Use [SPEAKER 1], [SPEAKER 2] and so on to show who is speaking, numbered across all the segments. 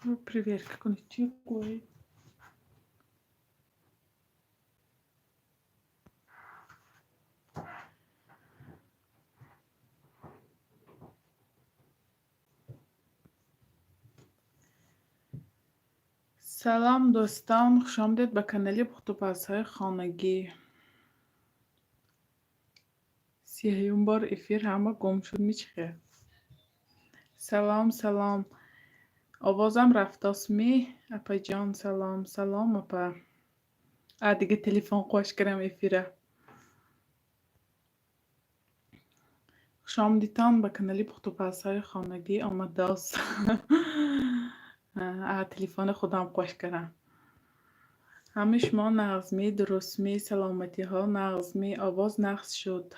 [SPEAKER 1] Проверка кунед, чӣ гӯед. Салом, дӯстон, хушомадед ба канали пухтупазҳои хонагӣ. 31-юм бор эфир ҳама гум шуд мичхе. Салом, салом. Овозам рафтосмӣ? Апаҷон, салом, салом, апа. А дига телефон қош кардам эфира. Хушомадитон ба канали пухтупазҳои хонагӣ омадос. А телефони худам қош кардам. Ҳамаи шумо нағзмӣ, дурустмӣ, саломатиҳо нағзмӣ, овоз нағз шуд.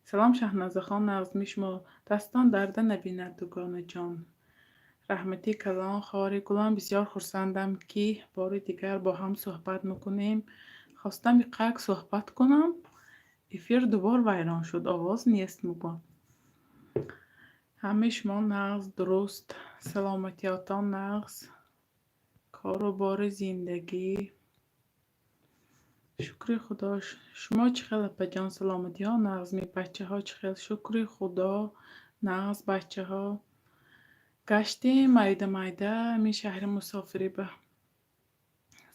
[SPEAKER 1] Салом, Шаҳнозахон, нағзмӣ шумо? Дастон дарда набинад, дугонаҷон. Раҳмати калон, хоҳари гулам, бисёр хурсандам, ки бори дигар бо ҳам суҳбат мекунем. Хостам иқак суҳбат кунам, эфир дубор вайрон шуд, овоз нест мегӯям. Ҳамаи шумо нағз, дуруст, саломатиётон нағз, кору бори зиндагӣ. Шукри Худо. Шумо чӣ хел, апаҷон, саломатиҳо нағзми, бачаҳо чӣ хел? Шукри Худо, нағз бачаҳо. Гаштем майда майда ҳамин шаҳри мусофирӣ ба.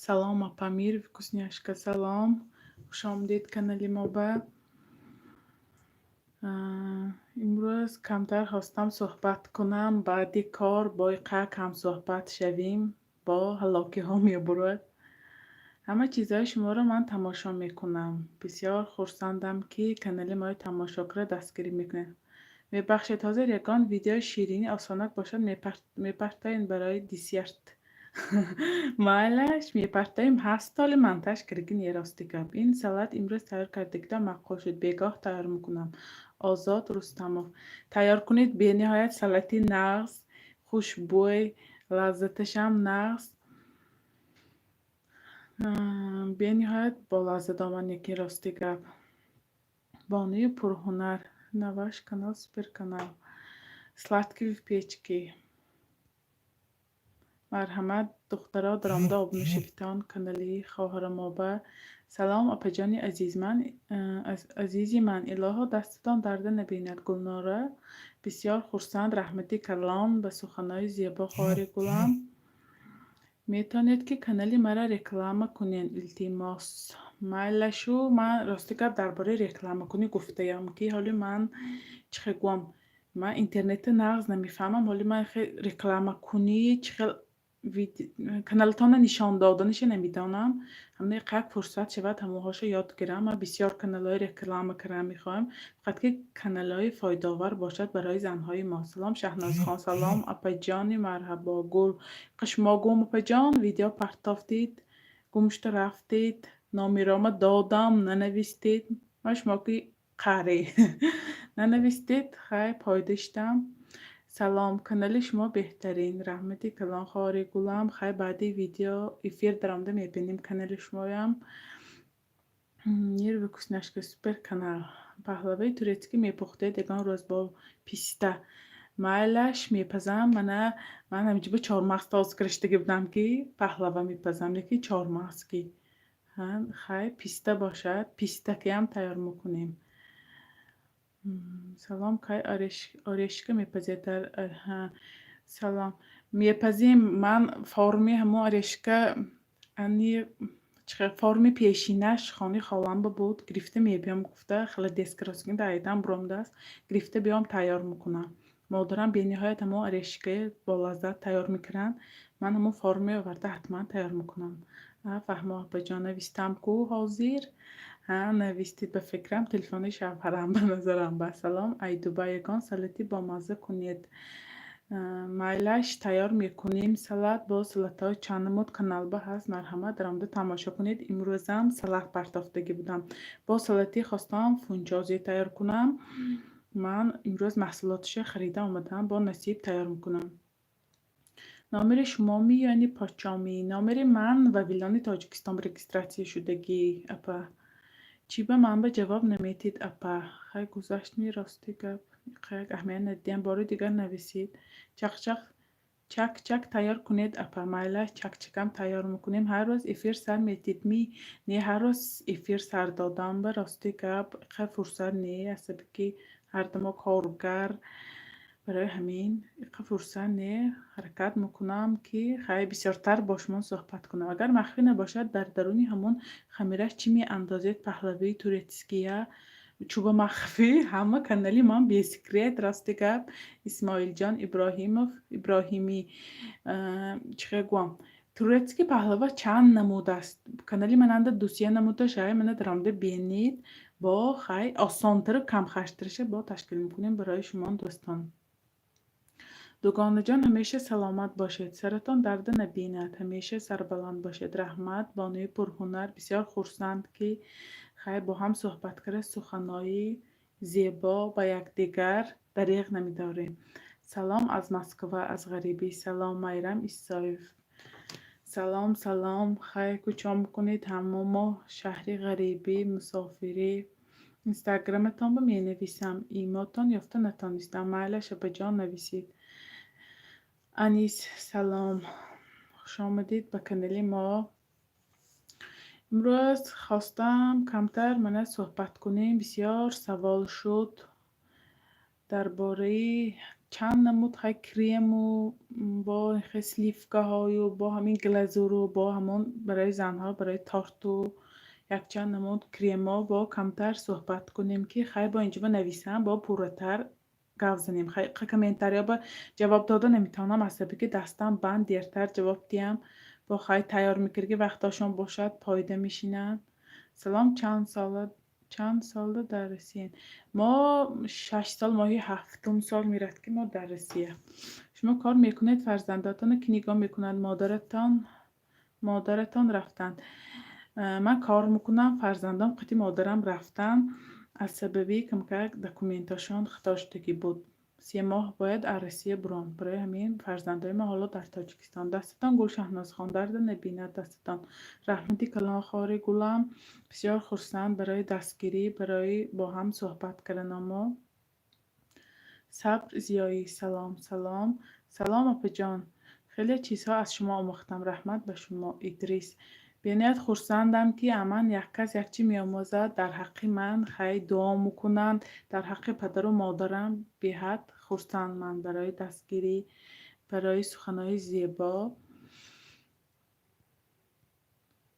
[SPEAKER 1] Салом, апа Мир, вкусняшка, салом. Хушомадед канали мо ба. Имрӯз камтар хостам суҳбат кунам, баъди кор бо иқак ҳамсуҳбат шавем, бо ҳалокиҳо мебурад. Ҳама чизҳои шуморо ман тамошо мекунам. Бисёр хурсандам, ки канали моро тамошо карда дастгирӣ мекунед. Мебахшед, ҳозир ягон видеои ширини осонак бошад, мепартоем барои десерт. Майлаш, мепартоем, ҳаст толи монтаж кардагӣ не, рости гап. Ин салат имрӯз тайёр кардагида маъқул шуд, бегоҳ тайёр мекунам. Озод Рустамов. Тайёр кунед, бениҳоят салати нағз, хушбӯй, лаззаташам нағз. Бениҳоят болаззат омад лекин, рости гап. Бонуи пурҳунар. На ваш канал супер канал. Сладкие выпечки. Марҳамат, духтаро, даромада обуна шавитон канали хоҳарамоба. Салом, апаҷони азизман, азизи ман, илоҳо дастатон дарда набинад, Гулнора. Бисёр хурсанд, раҳмати калон ба суханои зебо, хоҳари гулам. Метавонед, ки канали маро реклама кунед, илтимос. Майлашу, ман рости гап дар бораи рекламакунӣ гуфтаям, ки ҳоли ман чӣ хел гӯям, ман интернетро нағз намефаҳмам, ҳоли ман рекламакунӣ чӣ хел каналтонро нишон доданаша намедонам. Ҳамин қак фурсат шавад, ҳамонҳоша ёд гирам. Ман бисёр каналҳои реклама кардан мехоҳам, фақат ки каналҳои фоидаовар бошад барои занҳои мо. Салом, Шаҳнозхон, салом, апаҷони марҳабо, гул. Қишмо гум, апаҷон, видео партофтид, гумшуда рафтед, номерома додам, нанавистед. Ман шумо ки қаре нанавистед, хай пойда шудам. Салом, канали шумо беҳтарин. Раҳмати калон, хоҳари гулам. Хай баъди видео эфир даромада мебинем канали шумоям. Нерви вкусняшка супер канал. Паҳлаваи турецкӣ мепухтед ягон рӯз бо писта. Майлаш, мепазам, мана ман ҳаминҷо чормағз тоза кириштагӣ будам, ки паҳлава мепазам, лекин чормағз ки. Хай писта бошад, пистакиам тайёр мекунем. Салом, кай орешка мепазед дар салом. Мепазем, ман форми ҳамон орешка ани форми пешинаш хони холамба буд, гирифта мебиём гуфта, холодец ростгин дар айдам буромдааст, гирифта биём тайёр мекунам. Модарам бениҳоят ҳамон орешкаи болаззат тайёр мекунанд. Ман ҳамон форме оварда ҳатман тайёр мекунам. Фаҳмо, апаҷон, навистам ку ҳозир. Ҳа, навистид, ба фикрам, телефони шавҳарам ба назарам ба. Салом, Айдуба, ягон салати бомазза кунед. Майлаш, тайёр мекунем салат, бо салатҳои чанд намуд каналба ҳаст, марҳамат, даромада тамошо кунед. Имрӯзам салат партофтагӣ будам. Бо салати хостам фунчозӣ тайёр кунам. Ман имрӯз маҳсулоташо харида омадам, бо насиб тайёр мекунам. Номери шумоми яъне почоми? Номери ман Вавилони Тоҷикистон регистрация шудагӣ, апа. Чӣ ба ман ба ҷавоб наметид, апа? Хай гузашт ми, рости гап. Як аҳамият надиҳам, бори дигар нависед. Чақчақ. Чак-чак тайёр кунед, апа. Майлаш, чак-чакам тайёр мекунем. Ҳар рӯз эфир сар метид ми? Не, ҳар рӯз эфир сар додам, ба рости гап, иқа фурсат не, асаби ки ҳардамо коргар, барои ҳамин иқа фурсат не. Ҳаракат мекунам, ки хай бисёртар бо шумо суҳбат кунам. Агар махфӣ набошад, дар даруни ҳамон хамираш чӣ меандозед? Пахлавии турецкия чӯба махфӣ. Ҳама канали ман бе секрет, рости гап. Исмоилҷон Иброҳимов, Иброҳимӣ, чӣ хел гӯям, турецкий пахлава чанд намуд аст. Канали мананда дусия намудаш ай, мана даромада бинед. Бо хай осонтару камхарҷтараша бо ташкил мекунем барои шумо, дӯстон. Дугонаҷон, ҳамеша саломат бошед, саратон дарда набинад, ҳамеша сарбаланд бошед. Раҳмат, бонуи пурҳунар. Бисёр хурсанд, ки хай бо ҳам суҳбат карда, суханҳои зебо ба якдигар дареғ намедорем. Салом аз Москва, аз ғарибӣ. Салом, Майрам Исоев. Салом, салом. Хай кӯчо мекунед, ҳамо мо шаҳри ғарибӣ, мусофирӣ. Инстаграматонро менависам, имотон ёфта натонистам. Майлаш, апаҷон, нависед. Анис, салом. Хушомадед ба канали мо. Имрӯз хостам камтар мана суҳбат кунем. Бисёр савол шуд дар бораи чанд намуд хай крему, бо сливкаҳою, бо ҳамин глазуру, бо ҳамон барои занҳо, барои торту якчанд намуд кремо бо камтар суҳбат кунем, ки хай бо инҷо нависам, бо пурратар гап занем. Хай комментарияба ҷавоб дода наметавонам, аз сабаби ки дастам банд, дертар ҷавоб диҳам. Бо хай тайёр мекард, ки вақтошон бошад, пойда мешинанд. Салом, чанд сола дар Россияем? Мо 6 сол, моҳи ҳафтум сол меравад, ки мо дар Россия. Шумо кор мекунед, фарзандотонро ки нигоҳ мекунад? Модаратон рафтанд. Ман кор мекунам, фарзандом қити модарам рафтанд, аз сабаби камкак документашон хато шудагӣ буд. 3 моҳ бояд аз Россия буром. Барои ҳамин фарзандои ман ҳоло дар Тоҷикистон. Дастатон гул, Шаҳнозхон, дарда набинад дастатон. Раҳмати калон, хори гулам. Бисёр хурсанд барои дастгирӣ, барои бо ҳам суҳбат карданамо. Сабр Зиёӣ, салом, салом. Салом, апаҷон. Хеле чизҳо аз шумо омӯхтам. Раҳмат ба шумо, Идрис. Бениҳоят хурсандам, ки аман як кас як чӣ меомӯзад, дар ҳаққи ман хай дуо мекунанд, дар ҳаққи падару модарам. Беҳад хурсанд ман барои дастгирӣ, барои суханҳои зебо.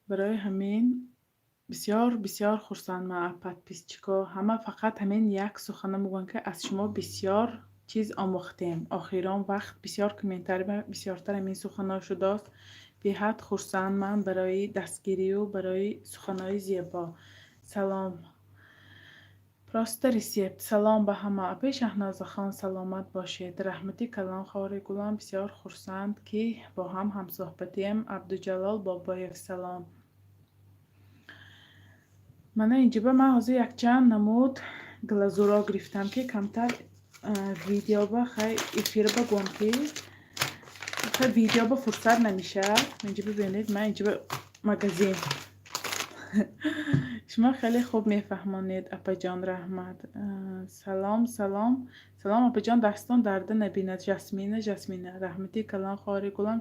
[SPEAKER 1] Барои ҳамин бисёр бисёр хурсанд ман аз подписчикҳо. Ҳама фақат ҳамин як сухана мегӯянд, ки аз шумо бисёр чиз омӯхтем. Охирон вақт бисёр комментарий бисёртар ҳамин суханҳо шудааст. Беҳад хурсанд ман барои дастгирию барои суханҳои зебо. Салом. Просто рецепт. Салом ба ҳама. Апаи Шаҳнозахон, саломат бошед. Раҳмати калон, хори гулам. Бисёр хурсанд, ки бо ҳам ҳамсуҳбатием. Абдуҷалол Бобоев, салом. Мана инҷоба ман ҳозир якчанд намуд глазуро гирифтам, ки камтар видеоба, хай эфирба гӯям, ки хай видеоба фурсат намешавад. Инҷо бибинед, ман инҷоба магазин. Шумо хеле хуб мефаҳмонед, апаҷон, раҳмат. Салом, салом, салом, апаҷон, дастон дарда набинад. Жасмина, Жасмина, раҳмати калон, хори гулам.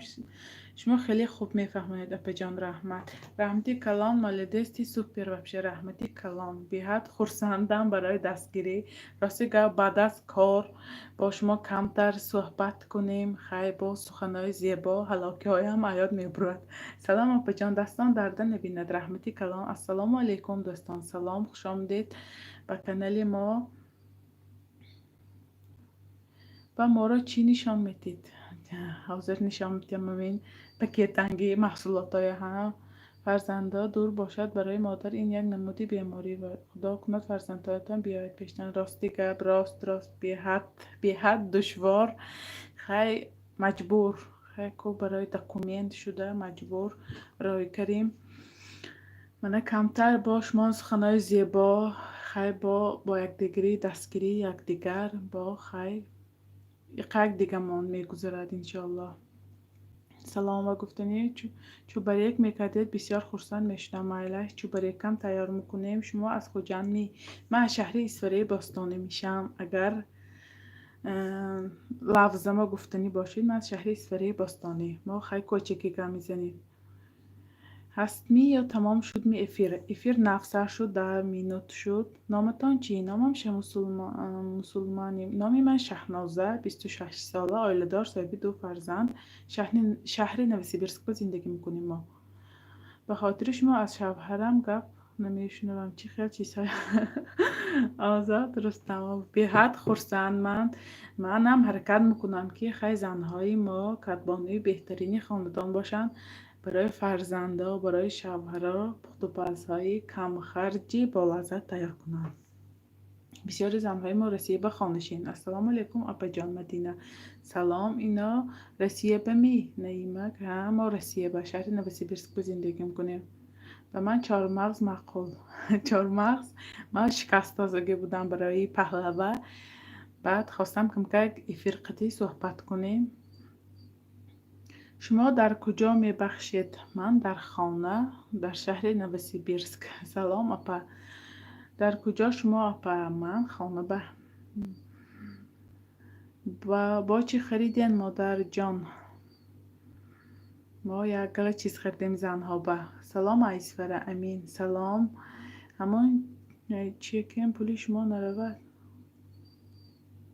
[SPEAKER 1] Шумо хеле хуб мефаҳмонед, апаҷон, раҳмат. Раҳмати калон, молодец, ты супер вообще, раҳмати калон. Беҳад хурсандам барои дастгирӣ. Рости гап, баъд аз кор бо шумо камтар суҳбат кунем, хай бо суханҳои зебо ҳалокиҳоям аёд мебурад. Салом, апаҷон, дастон дарда набинад, раҳмати калон. Ассалому алайкум, дӯстон, салом, хушомадед ба канали мо. Ба моро чӣ нишон медиҳед? Ҳозир нишон медиҳам ҳамин пакетанги маҳсулотҳоя ҳам. Фарзандо дур бошад, барои модар ин як намуди беморӣ ва Худо кунад, фарзандҳоятон биёяд пештан. Рости гап, рост, рост, беҳад, беҳад душвор. Хай маҷбур, хай ку барои документ шуда маҷбур рой кардем. Мана камтар бо шумо суханҳои зебо, хай бо якдигарӣ, дастгирии якдигар, бо хай иқак дигамон мегузарад, иншоаллоҳ. Салом ва гуфтанӣ, чӯбарек мекардед, бисёр хурсанд мешудам. Майлаш, чӯбарекам тайёр мекунем. Шумо аз Хуҷанд ми? Ман аз шаҳри Исфараи бостонӣ мешавам. Агар Лафзама гуфтанӣ бошед, ман аз шаҳри Исфараи бостонӣ. Мо хай кочаки гап мезанем. Ҳастми ё тамом шудми эфир? Эфир нав сар шуд, 10 минут шуд. Номатон чӣ? Номам мусулманем. Номи ман Шаҳноза, 26 сола, оиладор, соҳиби ду фарзанд. Шаҳри Новосибирскба зиндагӣ мекунем мо. Ба хотири шумо аз шавҳарам гап намешунавам. Чӣ хел чизҳои Озод Рустамов. Беҳад хурсанд ман. Манам ҳаракат мекунам, ки хай занҳои мо кадбонуи беҳтарини хонадон бошанд, барои фарзандо, барои шавҳаро пухтупазҳои камхарҷи болаззат тайёр кунанд. Бисёри занҳои мо Россия ба хонашин. Ассалому алайкум, апаҷон Мадина. Салом, ино Россия ба ми? Наимак, ҳа, мо Россия ба шаҳри Новосибирск ба зиндагӣ мекунем. Ба ман чормағз маъқул. Чормағз ман шикастозагӣ будам барои паҳлава. Баъд хостам камкак эфир қатӣ суҳбат кунем. Шумо дар куҷо мебахшед? Ман дар хона, дар шаҳри Новосибирск. Салом, апа. Дар куҷо шумо, апа? Ман хона ба. Бо чӣ хариден, модарҷон? Мо як гала чиз харидем занҳо ба. Салом, Айсфара Амин. Салом. Ҳамон чие ки пули шумо наравад?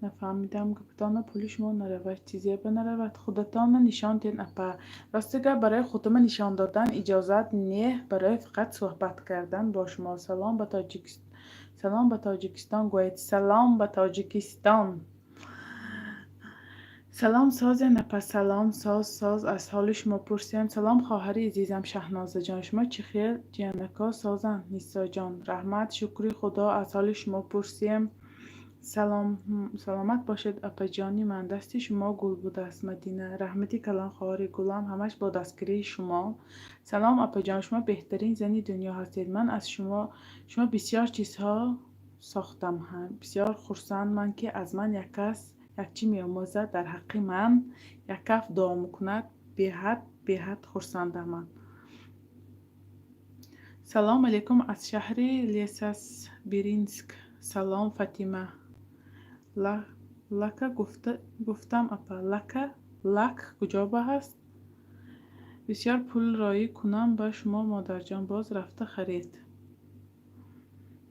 [SPEAKER 1] Нафаҳмидам гапатона. Пули шумо наравад, чизе ба наравад. Худатонро нишон диҳед, апа. Рости гап, барои худама нишон додан иҷозат не, барои фақат суҳбат кардан бо шумо. Салом ба Тоҷикистон гӯед. Салом ба Тоҷикистон. Салом, созен, апа? Салом, соз, соз, аз ҳоли шумо пурсем. Салом, хоҳари азизам Шаҳнозаҷон, шумо чӣ хел? Ҷиянако созанд, Нисоҷон? Раҳмат, шукри Худо, аз ҳоли шумо пурсем. Салом, саломат бошед, апаҷони ман. Дасти шумо гул будааст, Мадина. Раҳмати калон, хоҳари гулам, ҳамаш бо дастгирии шумо. Салом, апаҷон, шумо беҳтарин зани дунё ҳастед. Ман аз шумо бисёр чизҳо сохтам. Бисёр хурсанд ман, ки аз ман як кас як чӣ меомӯзад, дар ҳаққи ман як каф дуо мекунад. Беҳад, беҳад хурсандам ман. Салом алейкум аз шаҳри Лесосибирск. Салом, Фатима. Лака гуфтам, апа. Лака, лак куҷо ба ҳаст? Бисёр пул роӣ кунам ба шумо, модарҷон, боз рафта харед.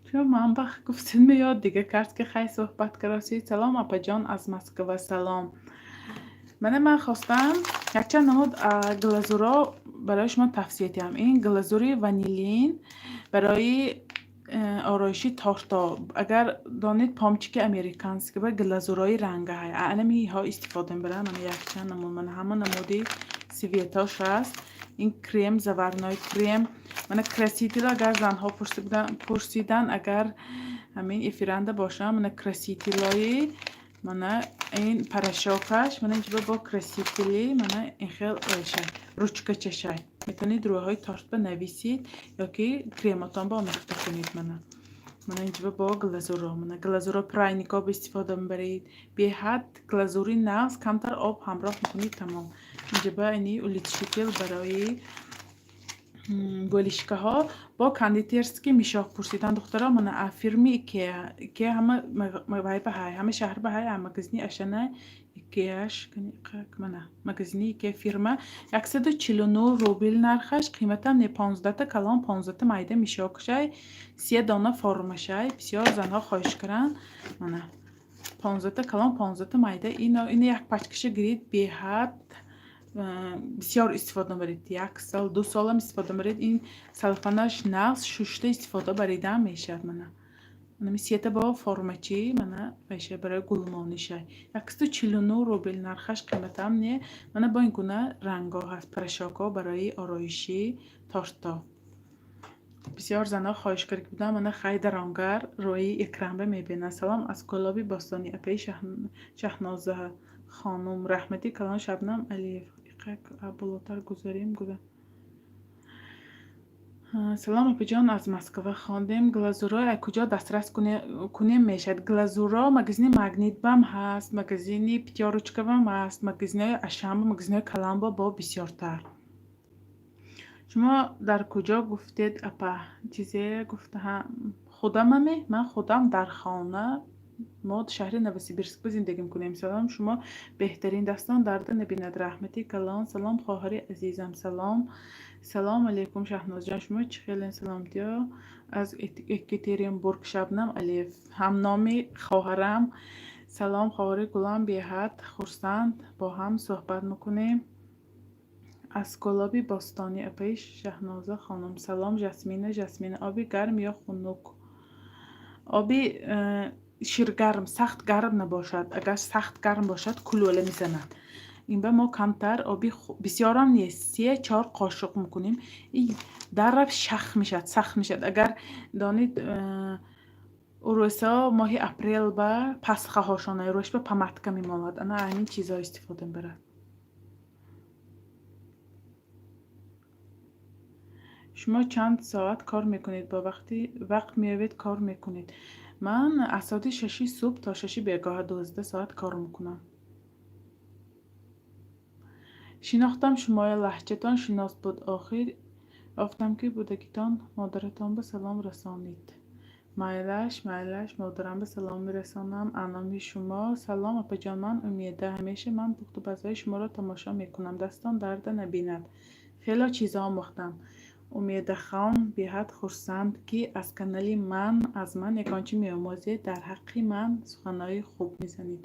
[SPEAKER 1] Чун манба гуфтед, меёд дига кард, ки хай суҳбат каросед. Салом, апаҷон, аз Москва салом. Мана, ман хостам якчанд намуд глазуро барои шумо тавсия диҳам. Ин глазури ванилин барои ороиши торто. Агар донед, пончики американский ва глазурои рангаҳай, анамиҳо истифода мебарам. Мана, якчанд намуд, мана, ҳама намуди цветош ҳаст. Ин крем, заварной крем, мана, краситело агар занҳо пурсидан, агар ҳамин эфиранда бошам, мана, красителои, мана, ин порошокаш, мана, инҷо бо красители, мана, ин хел шай, ручкачашай. Метавонед рӯйҳои тортба нависед ё ки кремотонба омехта кунед. Мана, инҷо бо глазуро, мана, глазуро пряникоб истифода мебаред. Беҳад глазури нағз, камтар об ҳамроҳ мекунед, тамом. Инҷа ба ини улучшитель барои гӯлишкаҳо. Бо кондитерский мешок пурсидан, духтаро. Мана, фирми Икеа. Икеа ҳама вай ба ҳай, ҳама шаҳр ба ҳай, магазини Ашана Икеаш. Мана, магазини Икеа фирма, 149 рубл нархаш, қиматам не, 15-та калон, 15-та майда мешокшай, 30 дона формашай. Бисёр занҳо хоҳиш карданд. Мана, 15-та калон, 15-та майда. Ино як пачкаша гирид, беҳад бисёр истифода баред, як сол, 2 солам истифода баред. Ин салфанаш нағз, шушта истифода баридаам мешавад. Мана, манами сета бо формачи, мана, вайша барои гулмонишай, 149 рубл нархаш, қиматам не. Мана, бо ин гуна рангҳо ҳаст, порошокҳо барои ороиши тортҳо. Бисёр занҳо хоҳиш карда буданд. Мана, хай, даронгар рӯи экранба мебинанд. Салом аз Кӯлоби бостонӣ, апаи Шаҳноза хонум. Раҳмати калон, Шабнам Алиев. Болотар гузарем. Салом, апаҷон, аз Москва. Хондем. Глазуро аз куҷо дастрас кунем мешавад? Глазуро магазини Магнитбам ҳаст, магазини Пятёрочкабам ҳаст, магазинҳои Ашанба, магазинҳои Каламбо бо бисёртар. Шумо дар куҷо гуфтед, апа? Чизе гуфта худамаме? Ман худам дар хона. Мо шаҳри Новосибирск ба зиндагӣ мекунем. Салом, шумо беҳтарин, дастон дарда набинад, раҳмати калон. Салом, хоҳари азизам, салом. Салом алейкум, Шаҳнозҷон, шумо чӣ хелен, саломатиё? Аз Екатеринбург Шабнам Алиев, ҳамноми хоҳарам. Салом, хоҳари гулам, беҳад хурсанд, бо ҳам суҳбат мекунем. Аз Кӯлоби бостонӣ апаи Шаҳноза хонум. Салом, Жасмина. Жасмина, оби гарм ё хунук? Оби ширгарм, сахт гарм набошад. Агар сахт гарм бошад, кулӯла мезанад. Ин ба мо камтар оби, бисёрам нест, 3-4 қошуқ мекунем. И даррав шах мешавад, сахт мешавад. Агар донед, урӯсҳо моҳи апрел ба пасхаҳошона рӯш ба помадка мемонад. Ана ҳамин чизҳо истифода мебарад. Шумо чанд соат кор мекунед? Бо вақт меёвед, кор мекунед? Ман аз соати 6-и субҳ то 6-и бегоҳа, 12 соат кор мекунам. Шинохтам шумоя, лаҳҷатон шинос буд. Охир ёфтам, ки будагитон. Модаратон ба салом расонед. Майлаш, майлаш, модарам ба салом мерасонам аноми шумо. Салом, апаҷон, ман Умеда. Ҳамеша ман пухтупазҳои шуморо тамошо мекунам. Дастон дарда набинад. Хело чизо омӯхтам. Умедахон, беҳад хурсанд, ки аз канали ман аз ман ягон чӣ меомӯзед, дар ҳаққи ман суханҳои хуб мезанед.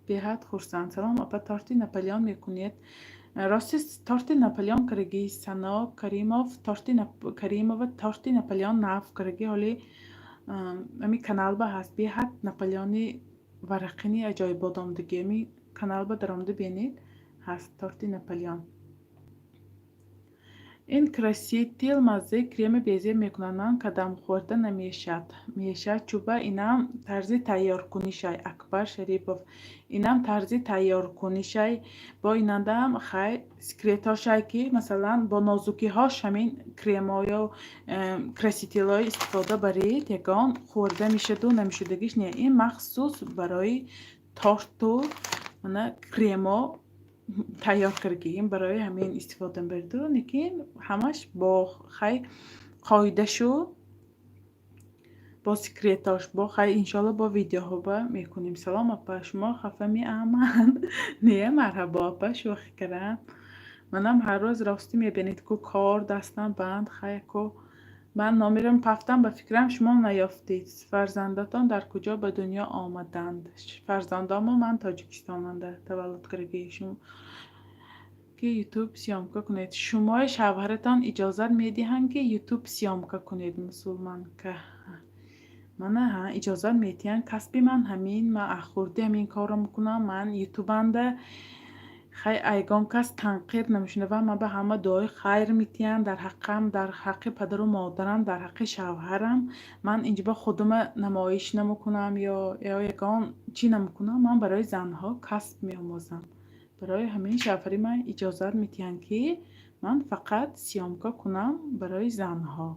[SPEAKER 1] Беҳад хурсанд. Салом, апа, торти Наполеон мекунед? Рости, торти Наполеон караги Сано Каримов, торти Каримова, торти Наполеон нав караги, ҳоли ами каналба ҳаст. Беҳад Наполеони варақини аҷоибот омадагӣ. Ами каналба даромада бинед, ҳаст торти Наполеон. Ин краситель маззаи креми безеб мекунад. Ман кадам, хӯрда намешавад. Мешавад, чӯба инам тарзи тайёркунишай. Акбар Шарипов, инам тарзи тайёркунишай. Бо инандам хай секретошай, ки масалан бо нозукиҳош ҳамин кремою красителҳои истифода баред, ягон хӯрда мешаду намешудагиш не. Ин махсус барои торту мана кремо тайёр кардагӣ, барои ҳамин истифода мебариду, лекин ҳамаш бо хай қоидашу бо секретош. Бо хай, иншоалло, бо видеоҳоба мекунем. Салом, апа, шумо хафа меамад? Не, марҳабо, апа, шӯхӣ кардам. Манам ҳар рӯз, ростӣ, мебинед ку, кор дастам банд. Хай ку ман номерам пафтам, ба фикрам, шумо наёфтед. Фарзандатон дар куҷо ба дунё омаданд? Фарзандомо ман Тоҷикистонанда таваллуд кардагӣ. Ки ютуб съёмка кунед? Шумои шавҳаратон иҷозат медиҳанд, ки ютуб съёмка кунед, мусулманка? Мана ҳа, иҷозат медиҳанд. Касби ман ҳамин, ман хурдӣ ҳамин корро мекунам. Ман ютубанда хай ягон кас танқид намешунавам. Ман ба ҳама дуои хайр метиҳам дар ҳаққам, дар ҳаққи падару модарам, дар ҳаққи шавҳарам. Ман инҷоба худума намоиш намекунам ё ягон чӣ намекунам. Ман барои занҳо касб меомӯзам. Барои ҳамин шавҳари ман иҷозат медиҳанд, ки ман фақат съёмка кунам барои занҳо.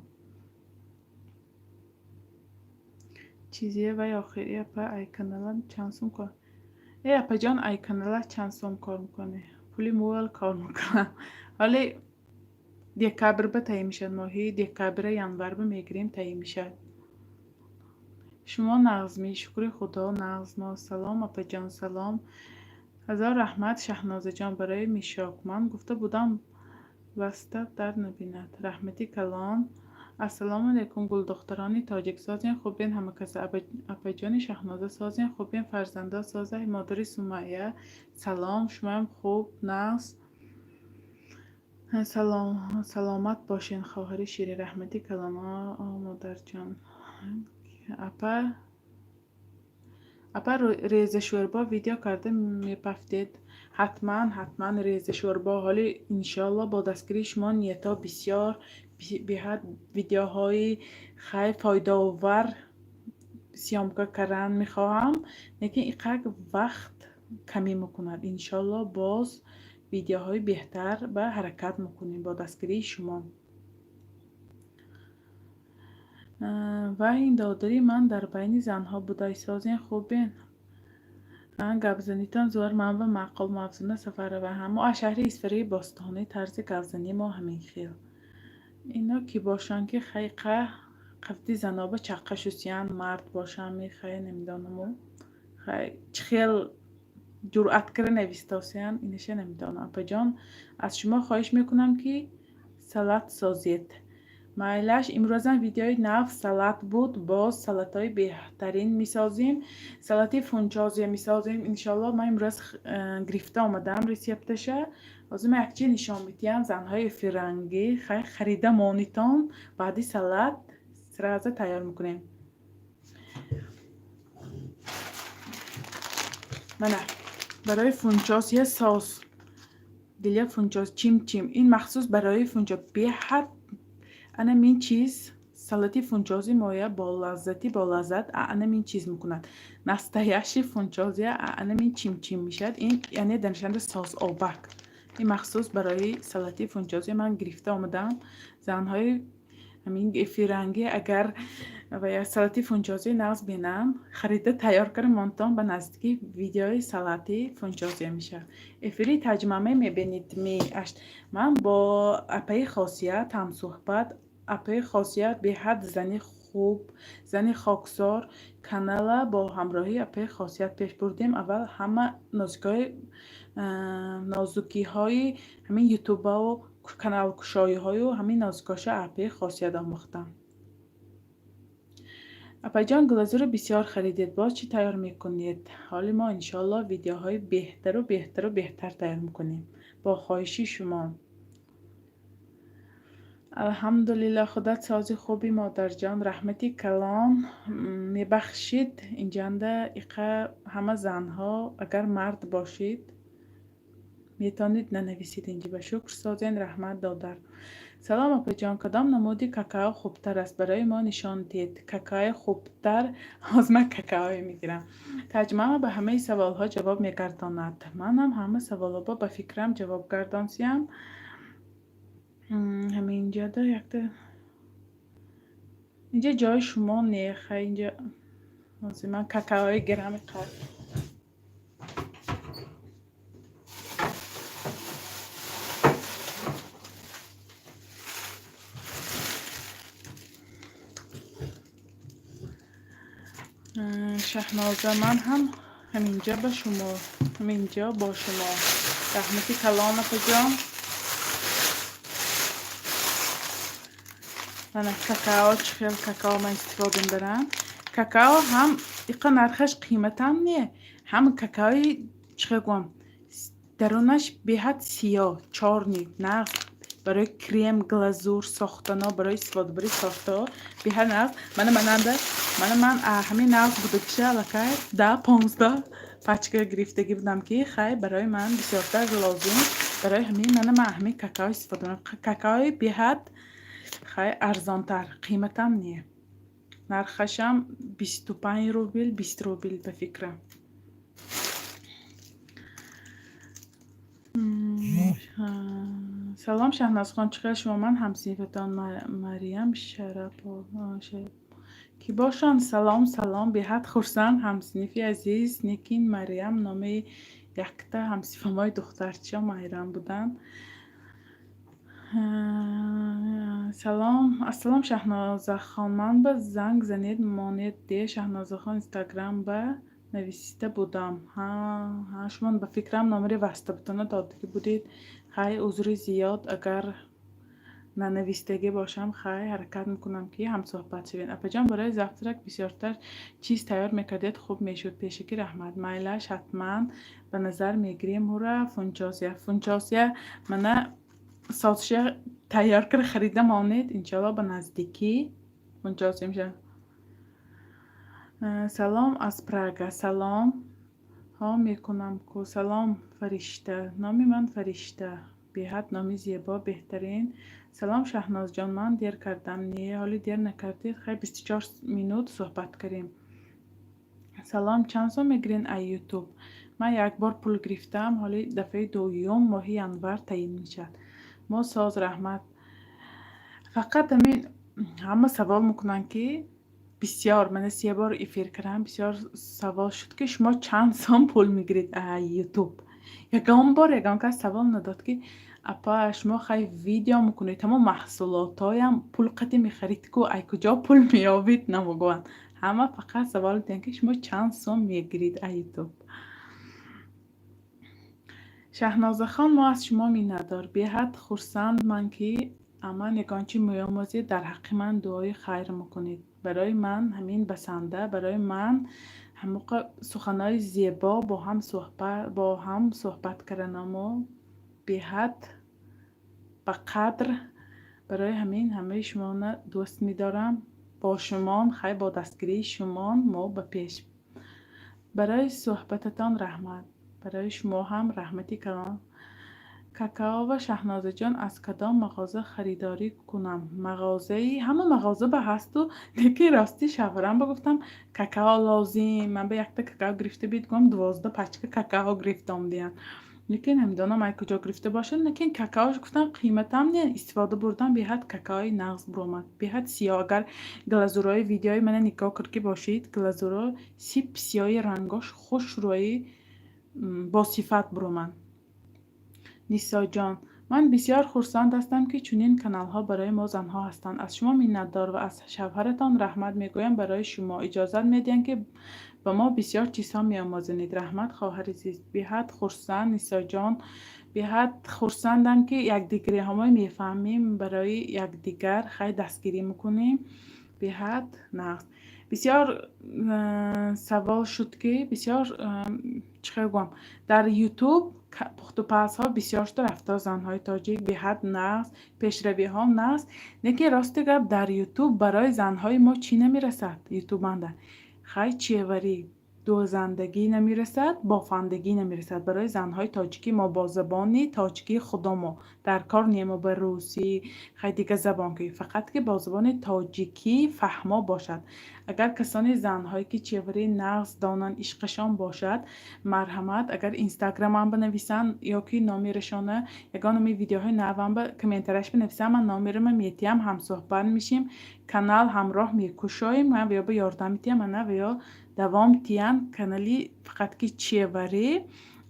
[SPEAKER 1] Чизие вай охири, апа, ай канала чанд сум кор? Э, апаҷон, ай канала чанд сум кор мекунӣ? Пули мӯл кор мекунам. Ҳоле декабр ба таъин мешавад, моҳи декабра, январба мегирем, таъин мешавад. Шумо нағзмӣ? Шукри Худо, нағз мо. Салом, апаҷон, салом. Ҳазор раҳмат, Шаҳнозаҷон, барои мишок. Ман гуфта будам, вастат дард набинад. Раҳмати калон. Ассалому алайкум, гулдухтарони тоҷик, созен, хубен ҳама каса? Апаҷони Шаҳноза, созен, хубен, фарзандо созай? Модари Сумайя, салом, шумоям хуб, нағз, саломат бошен, хоҳари ширин. Раҳмати калон, модарҷон. Апа, апа, резашӯрбо видео карда мепафтед? Ҳатман, ҳатман резашӯрбо. Ҳоли, иншоалло, бо дастгирии шумо ниятҳо бисёр, беҳад видеоҳои хай фоидаовар съёмка кардан мехоҳам, лекин иқак вақт камӣ мекунад. Иншоалло, боз видеоҳои беҳтар ба ҳаракат мекунем бо дастгирии шумо. Ва ин додари ман дар байни занҳо будай. Созен, хубен? Гапзанитон зӯр, ман ба маъқул. Мавзуна Сафарова, ҳамо аз шаҳри Исфараи бостонӣ. Тарзи гапзании мо ҳамин хел. Ино кӣ бошанд, ки хайқа Қафти заноба чаққа шусиян, мард бошам, хай, намедонаму, хай, чӣ хел ҷуръат кара навистосиян, инаша намедонам. Апаҷон, аз шумо хоҳиш мекунам, ки салат созед. Майлаш, имрӯзам видеои нав салат буд. Боз салатҳои беҳтарин месозем, салати фунчозия месозем, иншоалло. Ман имрӯз гирифта омадам рецепташа. Ҳозир ман якчиз нишон медиҳам. Занҳои фирангӣ, хай, харида монитон, баъди салат сразу тайёр мекунем. Мана, барои фунчоз я сос для фунчоз, чим-чим. Ин махсус барои фунчоз, беҳад ана мин чиз салати фунчози моя болаззати болаззат ана мин чиз мекунад. Настоящий фунчозия ана мин чим-чим мешавад. Ин яъне дар сос обак. Ин махсус барои салати фунчози ман гирифта омадам. Занҳои ҳамин эфирангӣ, агар ва я салати фунчозӣ нағз бинам, харида тайёр кара монтон. Ба наздикӣ видеои салати фунчозия мешавад. Эфири таҷмаме мебинед ми? Ман бо апаи Хосият ҳамсӯҳбат. Апаи Хосият беҳад зани хуб, зани хоксор. Канала бо ҳамроҳии апаи Хосият пеш бурдем. Аввал ҳама нозукиҳои, нозукиҳои ҳамин ютубаву каналкушоиҳою ҳамин нозукиҳоша апаи Хосият омӯхтам. Апаҷон, глазурро бисёр харидед, боз чӣ тайёр мекунед? Ҳоли мо, иншоалло, видеоҳои беҳтару беҳтару беҳтар тайёр мекунем бо хоҳиши шумо. Алҳамдулилло, худат сози хуби, модарҷон, раҳмати калон. Мебахшид, инҷанда иқа ҳама занҳо, агар мард бошед, метавонед нанависед инҷа. Ба шукр, созен, раҳмат, додар. Салом, апаҷон, кадом намуди какао хубтар аст? Барои мо нишон диҳед какаои хубтар. Ҳозир ман какаое мегирам. Таҷмама ба ҳамаи саволҳо ҷавоб мегардонад. Манам ҳама саволҳо ба фикрам ҷавоб гардонсиям. Ҳаминҷода якта, инҷа ҷои шумо не. Хай, инҷа ҳозир ман какаои гирам иқар. Шаҳноза, ман ҳам ҳаминҷа ба шумо, ҳаминҷо бо шумо. Раҳмати калон, апаҷон. Мана, какао, чӣ хел какао ман истифода мебарам. Какао ҳам иқа нархаш қиматам не, ҳам какаои, чӣ хел гӯям, дарунаш беҳад сиёҳ, чёрный, нағз барои крем, глазур сохтано, барои истифодабарии тортҳо беҳад нағз. Мана, мананда, мана, ман ҳамин нағз будагиша аллакай 10-15 пачка гирифтагӣ будам, ки хай, барои ман бисёртар лозим. Барои ҳамин мана ман ҳамин какао истифода мекунам. Какаои беҳад, хай, арзонтар, қиматам не, нархашам 25 рубл, 20 рубл ба фикрам. Салом, Шаҳнозхон, чӣ хел шумо? Ман ҳамсинфатон Мариям Шарапова кӣ бошанд. Салом, салом, беҳад хурсанд, ҳамсинфи азиз. Лекин Мариям номи якта ҳамсинфамои духтарча Майрам буданд. Салом, ассалом, Шаҳнозахон, ман ба занг занед монед де. Шаҳнозахон, Инстаграм ба нависида будам. Ҳа, шумо ба фикрам номери ватсаптона додагӣ будед. Хай, узри зиёд, агар нанавистагӣ бошам. Хай, ҳаракат мекунам, ки ҳамсӯҳбат шавем. Апаҷон, барои завтрак бисёртар чиз тайёр мекардед, хуб мешуд. Пешакӣ раҳмат. Майлаш, ҳатман ба назар мегирем. Ура, фунчозия, фунчозия, мана, сосша тайёр кара харида монед, иншоалло, ба наздикӣ фунчозия мешавад. Салом аз Прага. Салом, ҳо, мекунам ку. Салом, Фаришта. Номи ман Фаришта, беҳад номи зебо, беҳтарин. Салом, Шаҳнозҷон, ман дер кардам. Не, ҳоле дер накардед. Хай, 24 минут суҳбат кардем. Салом, чанд сом мегирен ай Ютуб? Ман як бор пул гирифтам, ҳоли дафъаи дуюм моҳи январ таъин мешавад. Мо соз, раҳмат. Фақат ҳамин ҳама савол мекунанд, ки бисёр, мана, се бор эфир кардам, бисёр савол шуд, ки шумо чанд сом пул мегиред ай Ютуб. Ягон бор ягон кас савол надод, ки апа, шумо хай видео мекунед, тамом маҳсулотҳоям пул қати мехарид ку, ай куҷо пул меёбид, намегӯянд. Ҳама фақат савол медиҳанд, ки шумо чанд сум мегирид аз Ютуб. Шаҳнозахон, мо аз шумо миннатдор. Беҳад хурсанд ман, ки аман ягон чи меомӯзед, дар ҳаққи ман дуои хайр мекунед. Барои ман ҳамин басанда. Барои ман ҳамоқа суханҳои зебо, бо ҳам суҳбат карданамо беҳад ба қадр. Барои ҳамин ҳамаи шуморо дӯст медорам. Бо шумон, хай, бо дастгирии шумон мо ба пеш. Барои суҳбататон раҳмат. Барои шумо ҳам раҳмати калон. Какаова, Шаҳнозаҷон, аз кадом мағоза харидорӣ кунам? Мағозаи ҳама мағоза ба ҳасту, лекин рости шавҳарам ба гуфтам, какао лозим, ман ба якта какао гирифта бид, гуфтам, 12 пачка какао гирифта омадиям, лекин намедонам, ай куҷо гирифта бошад. Лекин какаош, гуфтам, қиматам не, истифода бурдам, беҳад какаои нағз буромад, беҳад сиёҳ. Агар глазурои видеои мана нигоҳ кард ки бошед, глазуро сип сиёҳи, рангош хушрӯи, босифат буромад. Нисоҷон, ман бисёр хурсанд ҳастам, ки чунин каналҳо барои мо занҳо ҳастанд. Аз шумо миннатдор ва аз шавҳаратон раҳмат мегӯям. Барои шумо иҷозат медиҳам, ки ба мо бисёр чизҳо меомӯзонед. Раҳмат, хоҳари азиз. Беҳад хурсанд, Нисоҷон, беҳад хурсандам, ки якдигариҳомо мефаҳмем, барои якдигар хай дастгирӣ мекунем. Беҳад нағз. Бисёр савол шуд, ки бисёр, чӣ хел гӯям, дар Ютуб пухтупазҳо бисёр шуда рафта, занҳои тоҷик беҳад нағз, пешравиҳо нағз, лекин рости гап, дар Ютуб барои занҳои мо чӣ намерасад? Ютубанда хай чеварӣ, дӯзандагӣ намерасад, бофандагӣ намерасад. Барои занҳои тоҷикӣ мо бо забони тоҷикии худомо дар кор немо, ба русӣ, хай, дига забон ки, фақат ки бо забони тоҷикӣ фаҳмо бошад. Агар касоне, занҳое ки чевари нағз донанд, ишқашон бошад, марҳамат, агар Инстаграмам бинависанд ё ки номерашона ягон ами видеоҳои навам ба комментарияш бинависанд, ман номерама метиҳам, ҳамсӯҳбат мешем, канал ҳамроҳ мекушоем, ман ё ба ёрдам метиҳам, ана ва ё давом тиҳанд канали. Фақат ки чеварӣ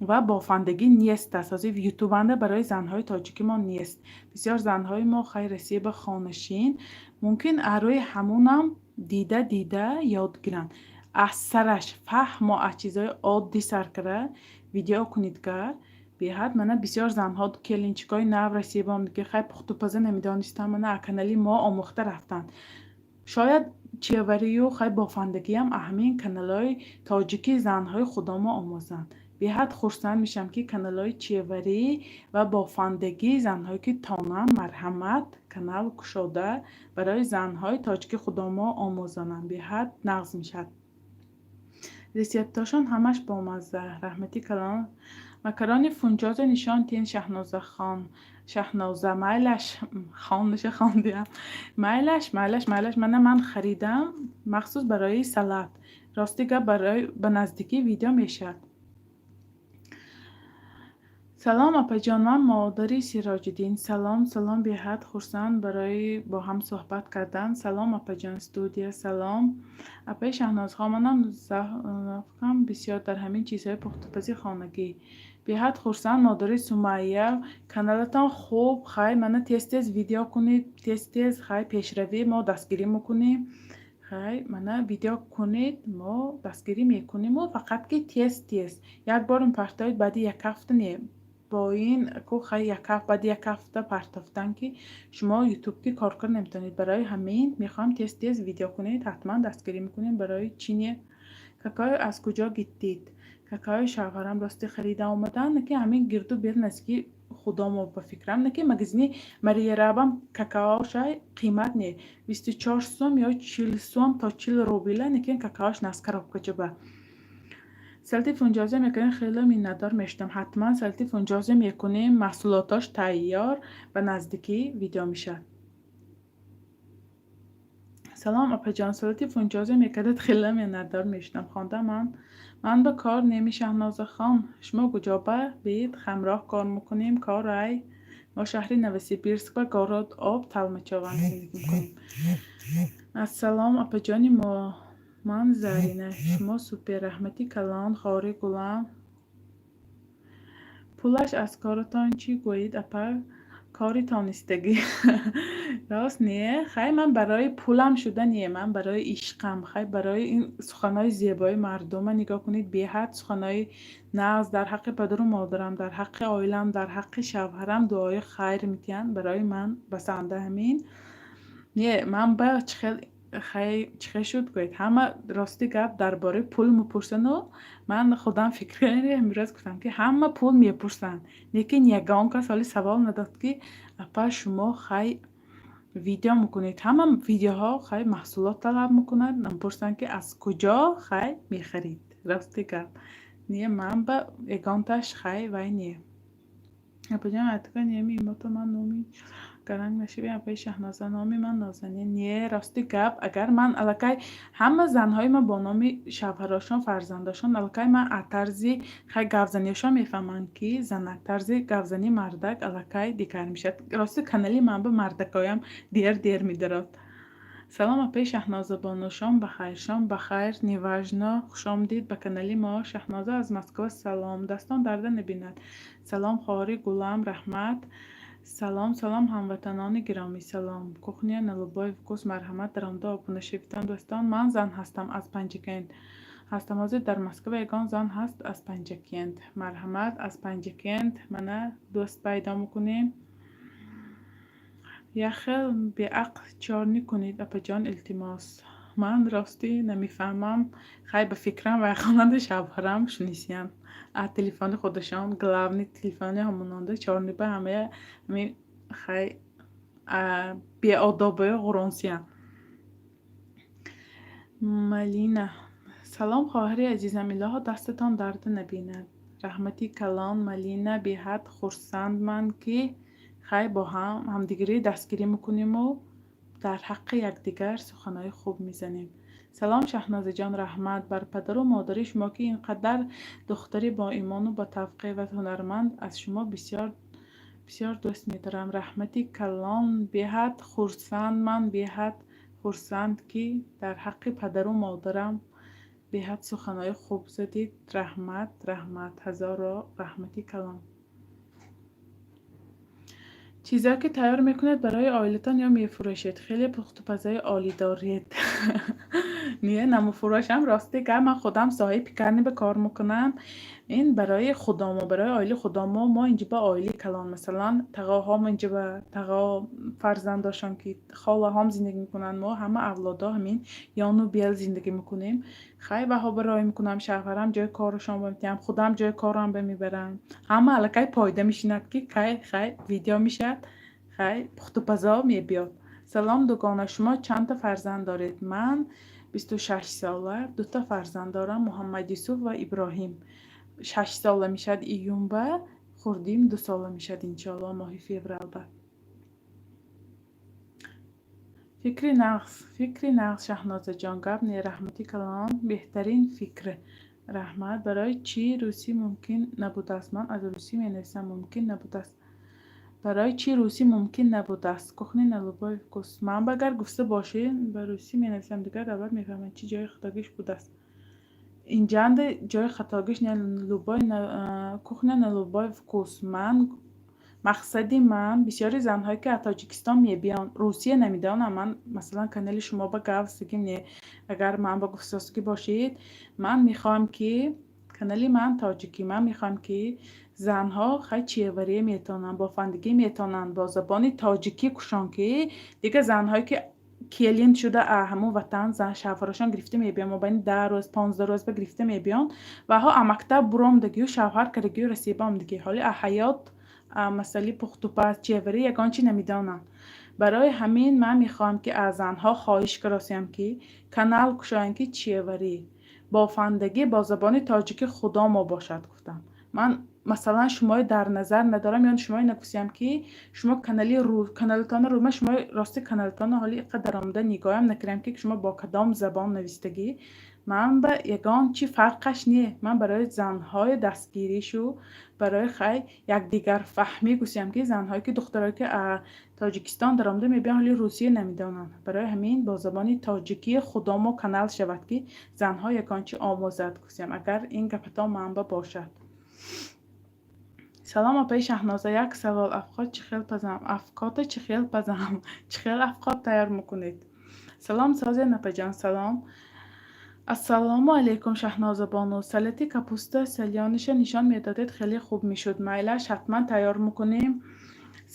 [SPEAKER 1] ва бофандагӣ нест аст ҳозир ютубанда, барои занҳои тоҷики мо нест. Бисёр занҳои мо, хай, Россия ба хонашин, мумкин аз рӯи ҳамунам дида дида ёд гиранд. Аз сараш фаҳмо, аз чизҳои оддӣ сар кара видео кунед гар, беҳад. Мана, бисёр занҳо, келинчикҳои нав Россия ба омад, ки хай, пухтупаза намедонистанд, мана, аз канали мо омӯхта рафтанд. Шояд чеварию, хай, бофандагиам аз ҳамин каналҳои тоҷики занҳои худомо омӯзанд. Беҳад хурсанд мешавам, ки каналҳои чеварӣ ва бофандагӣ, занҳое ки тонанд, марҳамат, канал кушода барои занҳои тоҷики худомо омӯзонанд. Беҳад нағз мешавад. Рецептҳошон ҳамаш бомазза. Раҳмати калон. Макарони фунҷоза нишон тиҳен, Шаҳнозахон. Шаҳноза, майлаш, хонаша хондиам. Майлаш, майлаш, майлаш. Мана, ман харидам махсус барои салат. Рости гап, барои ба наздикӣ видео мешавад. Салом, апаҷон, ман модари Сироҷиддин. Салом, салом, беҳад хурсанд барои бо ҳам суҳбат кардан. Салом, апаҷон, студия, салом. Апаи Шаҳнозхон, манам завқам бисёр дар ҳамин чизҳои пухтупази хонагӣ. Беҳад хурсанд, модари Сумайя, каналатон хуб, хай, мана, тез тез видео кунед, тез тез, хай, пешравӣ мо дастгирӣ мекунем. Хай, мана, видео кунед, мо дастгирӣ мекуниму, фақат ки тез тез. Як бор мепартоед, баъди як ҳафта не. Бо ин ку, хай, як ҳафт, баъди як ҳафта партофтан ки шумо Ютуб ки кор кар наметавонед. Барои ҳамин мехоҳам тез тез видео кунед, ҳатман дастгирӣ мекунем. Барои чӣ не? Какао аз куҷо гирдид? Какаои шавҳарам рости харида омадан, ки ҳамин гирду бир наздики худомо, ба фикрам, ки магазини Мария Рабам какаошай қимат не, 24 сом ё 40 сом то 40 рубила, лекин какаош нағз, коробкачаба. Салати фунҷоза мекунем, хеле миннатдор мешудам. Ҳатман салати фунҷоза мекунем, маҳсулотош тайёр, ба наздикӣ видео мешавад. Салом, апаҷон, салати фунҷоза мекардед, хеле миннатдор мешудам. Хонда ман ба кор неми, Шаҳнозахон. Шумо куҷоба бид, ҳамроҳ кор мекунем. Кор ай мо шаҳри Новосибирск ба город об Толмачёва зиндагӣ мекунем. Ассалом, апаҷони мо, ман Зарина. Шумо супер, раҳмати калон, хори гулам. Пулаш аз коротон чӣ гӯед, апа? Кори тонистагӣ. Рост не? Хай, ман барои пулам шуда не, ман барои ишқам, хай, барои ин суханҳои зебои мардума нигоҳ кунед, беҳад суханҳои нағз дар ҳаққи падару модарам, дар ҳаққи оилам, дар ҳаққи шавҳарам дуои хайр метиҳанд. Барои ман басанда ҳамин. Не, ман ба чӣ хел, хай, чӣ хел шуд гӯед? Ҳама, рости гап, дар бораи пул мепурсану ман худам фикр кардам, имрӯз гуфтам, ки ҳама пул мепурсанд, лекин ягон кас ҳоли савол надод, ки апа, шумо, хай, видео мекунед, ҳама видеоҳо, хай, маҳсулот талаб мекунад, мепурсанд, ки аз куҷо, хай, мехарид. Рости гап, не, ман ба ягонташ, хай, вай не. Апаҷон, атика неми имото ман номи гаранг нашавӣ, апаи Шаҳноза, номи ман Нозанин. Не, рости гап, агар ман аллакай ҳама занҳои ман бо номи шавҳарошон, фарзандошон, аллакай ман аз тарзи, хай, гапзаниашон мефаҳмам, ки занак, тарзи гапзании мардак аллакай дигар мешавад. Рости, канали ман ба мардакоям дер дер медарод. Салом, апаи Шаҳнозабону, шом бахайр. Шом бахайр, неважно. Хушомадид ба канали мо. Шаҳноза аз Москва, салом. Дастон дарда набинад. Салом, хоҳари гулам, раҳмат. Салом, салом, ҳамватанони гиромӣ, салом. Кухня на любой вкус, марҳамат, даромада обуна шавитон, дӯстон. Ман зан ҳастам, аз Панҷакент ҳастам, ҳозир дар Москва. Ягон зан ҳаст аз Панҷакент? Марҳамат, аз Панҷакент мана дӯст пайдо мекунем. Як хел беақл чорнӣ кунед, апаҷон, илтимос. Ман ростӣ намефаҳмам. Хай, ба фикрам, вай хонанда шавҳарам шунисиянд. Аз телефони худашон, главный телефони ҳамононда чорниба ҳамая ҳамин, хай, беодобою ғуронсиянд. Малина. Салом, хоҳари азизам, илоҳо дастатон дарда набинад. Раҳмати калон, Малина, беҳад хурсандман, ки, хай, бо ҳам ҳамдигарӣ дастгирӣ мекуниму дар ҳаққи якдигар суханҳои хуб мезанем. Салом, Шаҳнозаҷон, раҳмат бар падару модари шумо, ки ин қадар духтари боимону ботавқеъ ва ҳунарманд аз шумо бисёр бисёр дӯст медорам. Раҳмати калон, беҳад хурсанд, ман беҳад хурсанд, ки дар ҳаққи падару модарам беҳад суханҳои хуб задид. Раҳмат, раҳмат, ҳазоро раҳмати калон. Чизое ки тайёр мекунед, барои оилатон ё мефурӯшед? Хеле пухтупазои олӣ доред. Не, намефурӯшам. Рости гап, ман худам соҳаи пекарня ба кор мекунам. Ин барои худамо, барои оилаи худамо. Мо инҷа ба оилаи калон, масалан, тағоҳом инҷа ба тағо, фарзандошон, ки холаҳом зиндагӣ мекунанд, мо ҳама авлодо ҳамин ёну бел зиндагӣ мекунем. Хай, баҳо барои мекунам, шавҳарам ҷои корашон ба, худам ҷои корам ба мебарам. Ҳама аллакай пойда мешинад, ки кай, хай, видео мешавад, хай, пухтупазо мебиёд. Салом, дугона, шумо чандта фарзанд доред? Ман 26 сола, дута фарзанд дорам, Муҳаммадюсуф ва Иброҳим. 6 сола мешавад июнба, хурдим 2 сола мешавад, иншоалло, моҳи февралба. Фикри нағз, фикри нағз, Шаҳнозаҷон, гап не, раҳмати калон, беҳтарин фикр. Раҳмат. Барои чӣ русӣ мумкин набудааст? Ман аз русӣ менависам, мумкин набудааст. Барои чӣ русӣ мумкин набудааст? Кухня на любой вкус. Ман ба агар гуфта бошӣ, ба русӣ менависам, дигар давлат мефаҳмад, чӣ ҷои хатогиш будааст. Инҷанда ҷои хатогиш не, любой, кухня на любой вкус. Ман мақсади ман, бисёри занҳое, ки аз Тоҷикистон мебиёнд, Русия намедонам, ман, масалан, канали шумо ба гавсагим не, агар ман ба гуфтсосагӣ бошед, ман мехоҳам, ки канали ман тоҷикӣ, ман мехоҳам, ки занҳо, хай, чияварӣ метавонанд, бофандагӣ метавонанд, бо забони тоҷикӣ кушон, ки дигар занҳое, ки келин шуда, ҳамун ватан зан шавҳарошон гирифта мебиёнд, мобайни 10 рӯз, 15 рӯз ба гирифта мебиёнд, ваҳо а мактаб буромдагию, шавҳар кардагию, Россия омадагӣ, ҳоли а ҳаёт, масъалаи пухтупаз, чияварӣ ягон чи намедонанд. Барои ҳамин ман мехоҳам, ки аз занҳо хоҳиш каросиям, ки канал кушоянд, ки чияварӣ, бофандагӣ бо забони тоҷикӣ худомо бошад, гуфтам. Ман, масалан, шуморо дар назар надорам ё шуморо нагуфтиям, ки шумо канали каналатонро рӯ, ман шумои рости каналатонро ҳоли иқадар омада нигоҳам накардам, ки шумо бо кадом забон навистагӣ. Ман ба ягон чи фарқаш не, ман барои занҳои дастгиришу, барои, хай, якдигарфаҳмӣ гӯсиям, ки занҳое ки, духтарое ки Тоҷикистон даромада мебиёнд, ҳоли русия намедонанд, барои ҳамин бо забони тоҷикии худомо канал шавад, ки занҳо ягон чи омӯзад, гӯсиям. Агар ин гапатон манба бошад. Салом, апаи Шаҳноза, як савол: афқот чӣ хел пазам? Афкота чӣ хел пазам? Чӣ хел афқот тайёр мекунед? Салом, созен, апаҷон, салом. Ассалому алайкум, Шаҳноза бону. Салати капуста солёныйша нишон медодед, хеле хуб мешуд. Майлаш, ҳатман тайёр мекунем.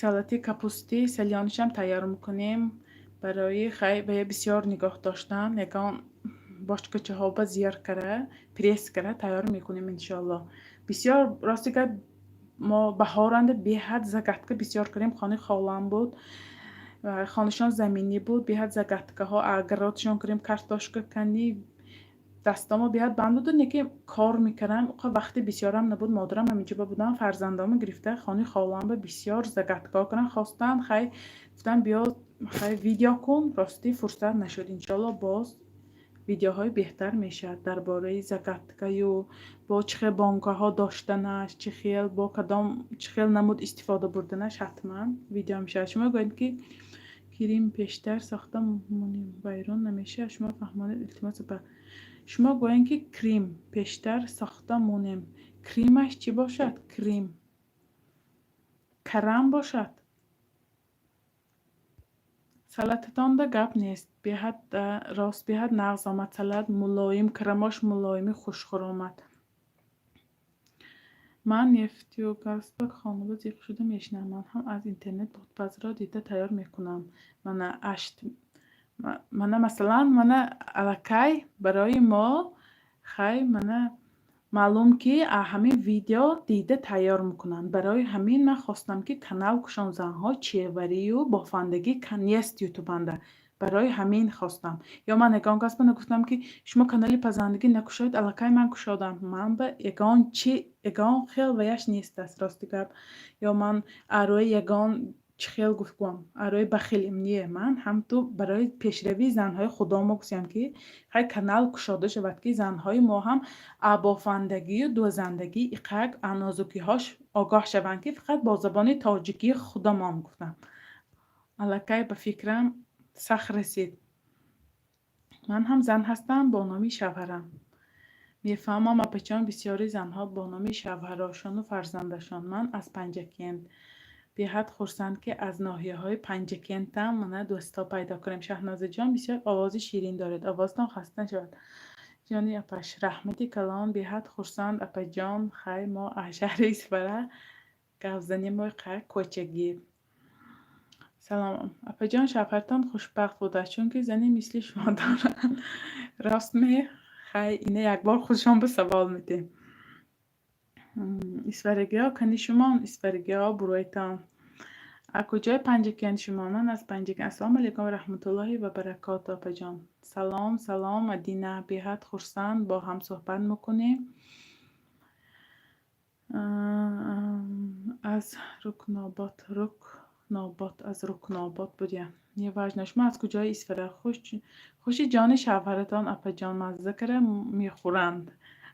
[SPEAKER 1] Салати капусти солёныйшам тайёр мекунем. Барои хай вая бисёр нигоҳ доштан, ягон бочкачаҳоба зиёр кара, пресс кара тайёр мекунем, иншоалло. Бисёр, рости гап, мо баҳоранда беҳад заготовка бисёр кардем. Хонаи холам буд, хонашон заминӣ буд, беҳад заготовкаҳо огородшон кардем, картошка канӣ, дастомо беҳад банд буду, неки кор мекардам, вақти бисёрам набуд. Модарам ҳаминҷоба будам, фарзандомо гирифта хонаи холамба бисёр заготовкаҳо кардам. Хостанд, хай, гуфтам, биё, хай, видео кун. Ростӣ, фурсат нашуд. Иншоалло, боз видеоҳои беҳтар мешавад дар бораи заготовкаю бо чӣ хел банкаҳо доштанаш, чӣ хел, бо кадом, чӣ хел намуд истифода бурданаш, ҳатман видео мешавад. Шумо гӯед, ки крем пештар сохта монем, вайрон намешавад? Шумо фаҳмонед, илтимос, апа. Шумо гӯед, ки крем пештар сохта монем. Кремаш чӣ бошад? Крем карам бошад? Салататонда гап нест, беҳад рост, беҳад нағз омад салат, мулоим, кремош мулоими, хушхӯр омад. Ман Нефтеюганскба хонава зиқ шуда мешинам. Ман ҳам аз интернет пухтупазро дида тайёр мекунам. Мана ашт, мана, масалан, мана аллакай барои мо, хай, мана маълум, ки ҳамин видео дида тайёр мекунанд. Барои ҳамин ман хостам, ки канал кушом. Занҳо чеварию бофандагӣ нест ютубанда, барои ҳамин хостам. Ё ман ягон кас ба нагуфтам, ки шумо канали пазандагӣ накушоед. Аллакай ман кушодам, ман ба ягон чи, ягон хел ваяш нест аст, рости гап. Ё ман арои ягон чӣ хел гуфтгӯям, арои бахилим не. Ман ҳамту барои пешравии занҳои худомо гуфтам, ки хай, канал кушода шавад, ки занҳои мо ҳам бофандагию дӯзандагӣ иқак нозукиҳош огоҳ шаванд, ки фақат бо забони тоҷикии худамон гуфтам. Аллакай ба фикрам сахт расид. Ман ҳам зан ҳастам бо номи шавҳарам. Мефаҳмам, апачон, бисёри занҳо бо номи шавҳарошону фарзандашон. Ман аз Панҷакент. Беҳад хурсанд, ки аз ноҳияҳои Панҷакентам мана дӯстҳо пайдо кунем. Шаҳнозаҷон, бисёр овози ширин доред, овозатон хаста нашавад. Ҷони апаш, раҳмати калон, беҳад хурсанд, апаҷон. Хай, мо аз шаҳри Исфара гап занем, кӯчагӣ. Салом, апаҷон, шавҳаратон хушбахт будааст, чунки зани мисли шумо дорад. Рост ме? Хай, ина якбор худшон ба савол медиҳем. Исфарагиҳо кани шумон, исфарагиҳо буройтон. Аз куҷои Панҷакент шумо? Ман аз Панҷакент. Ассалому алайкум ва раҳматуллоҳи ва баракоту, апаҷон. Салом, салом, Мадина. Беҳад хурсанд, бо ҳам суҳбат мекунем. Аз Рукнобод, Рукнобод, аз Рукнобод будия. Неважно. Шумо аз куҷои Исфара? Хуши ҷони шавҳаратон, апаҷон, мазза кара мехӯранд.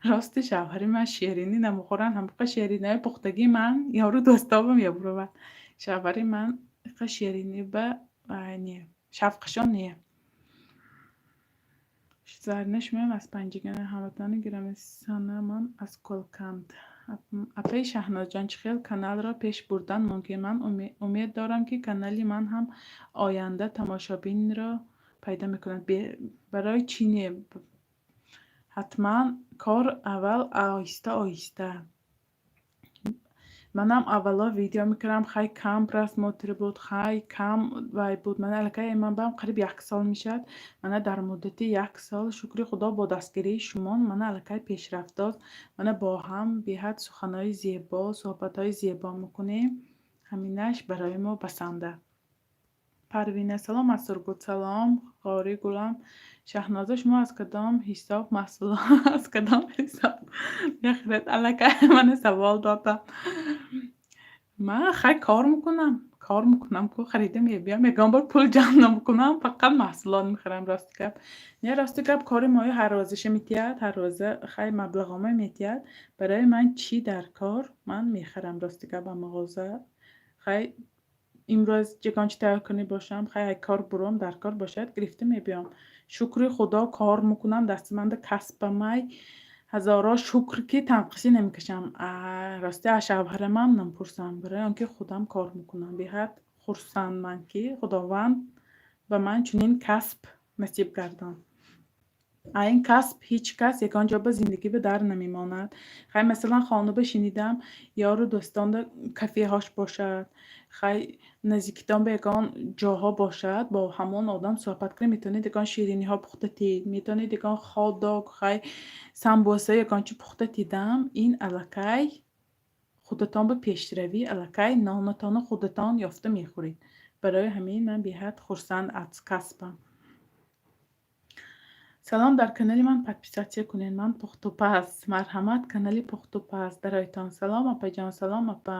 [SPEAKER 1] Рости, шавҳари ман ширинӣ намехӯранд, ҳамқа шириниҳои пухтагии ман ёру дӯстобам мебуровад. Шавҳари ман иқа ширинӣ ба не, шавқашон не. Зарина, шумоям аз Панҷакент? Ҳамватанони гиромӣ, сана ман аз Кӯлканд. Апаи Шаҳнозҷон, чӣ хел каналро пеш бурдан мумкин? Ман умед дорам, ки канали ман ҳам оянда тамошобинро пайдо мекунад. Барои чӣ не? Ҳатман кор аввал оҳиста оҳиста. Манам аввало видео мекардам, хай, кам просмотр буд, хай, кам вай буд. Мана аллакай ман баам қариб як сол мешавад. Мана дар муддати як сол, шукри Худо, бо дастгирии шумон мана аллакай пешрафт дод. Мана бо ҳам беҳад суханҳои зебо, суҳбатҳои зебо мекунем. Ҳаминаш барои мо басанда. Парвина, салом аз Сургут. Салом, ғори гулам. Шаҳноза, шумо аз кадом ҳисоб маҳсулот, аз кадом ҳисоб мехӯред? Аллакай мана савол додам. Ман, хай, кор мекунам, кор мекунам ку, харида мебиям. Ягон бор пул ҷамъ намекунам, фақат маҳсулот мехӯрам, рости гап. Не, рости гап, кори мои ҳаррӯзаша метиҳад, ҳаррӯза, хай, маблағома метиҳад. Барои ман чӣ дар кор, ман мехарам, рости гап, ба мағоза. Хай, имрӯз ягон чӣ тайёр кунӣ бошам, хай, кор буром, дар кор бошад, гирифта мебиём. Шукри Худо, кор мекунам, дасти манда касбамай. Ҳазорҳо шукр, ки танқисӣ намекашам. Рости, аз шавҳарамам нампурсам, барои он ки худам кор мекунам. Беҳад хурсанд ман, ки Худованд ба ман чунин касб насиб гардонд. А ин касб ҳеҷ кас ягон ҷо ба зиндагӣ ба дар намемонад. Хай, масалан, хонуба шинидам, ёру дӯстонда кафеҳош бошад, хай, наздикитон ба ягон ҷоҳо бошад, бо ҳамон одам суҳбат кунед, метавонед ягон шириниҳо пухта тиҳед, метавонед ягон хот-дог, хай, самбуса, ягон чи пухта тидам. Ин аллакай худатон ба пешравӣ, аллакай нонатонро худатон ёфта мехӯред. Барои ҳамин ман беҳад хурсанд аз касбам. Салом, дар канали ман подписаться кунед, ман пухтупаз. Марҳамат, канали пухтупаз даройтон. Салом, апаҷон, салом, апа.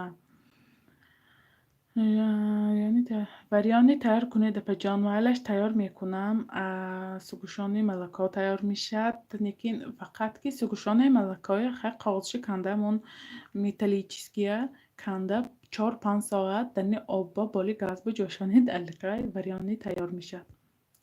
[SPEAKER 1] Варёни тайёр кунед, апаҷон. Майлаш, тайёр мекунам. Сгущённое молоко тайёр мешавад, лекин фақат ки сгущённое молоко е, хай, қоғозши канда, ҳамон металлический я канда, 4-5 соат дарни обба боли газ биҷӯшонед, аллакай варёни тайёр мешавад.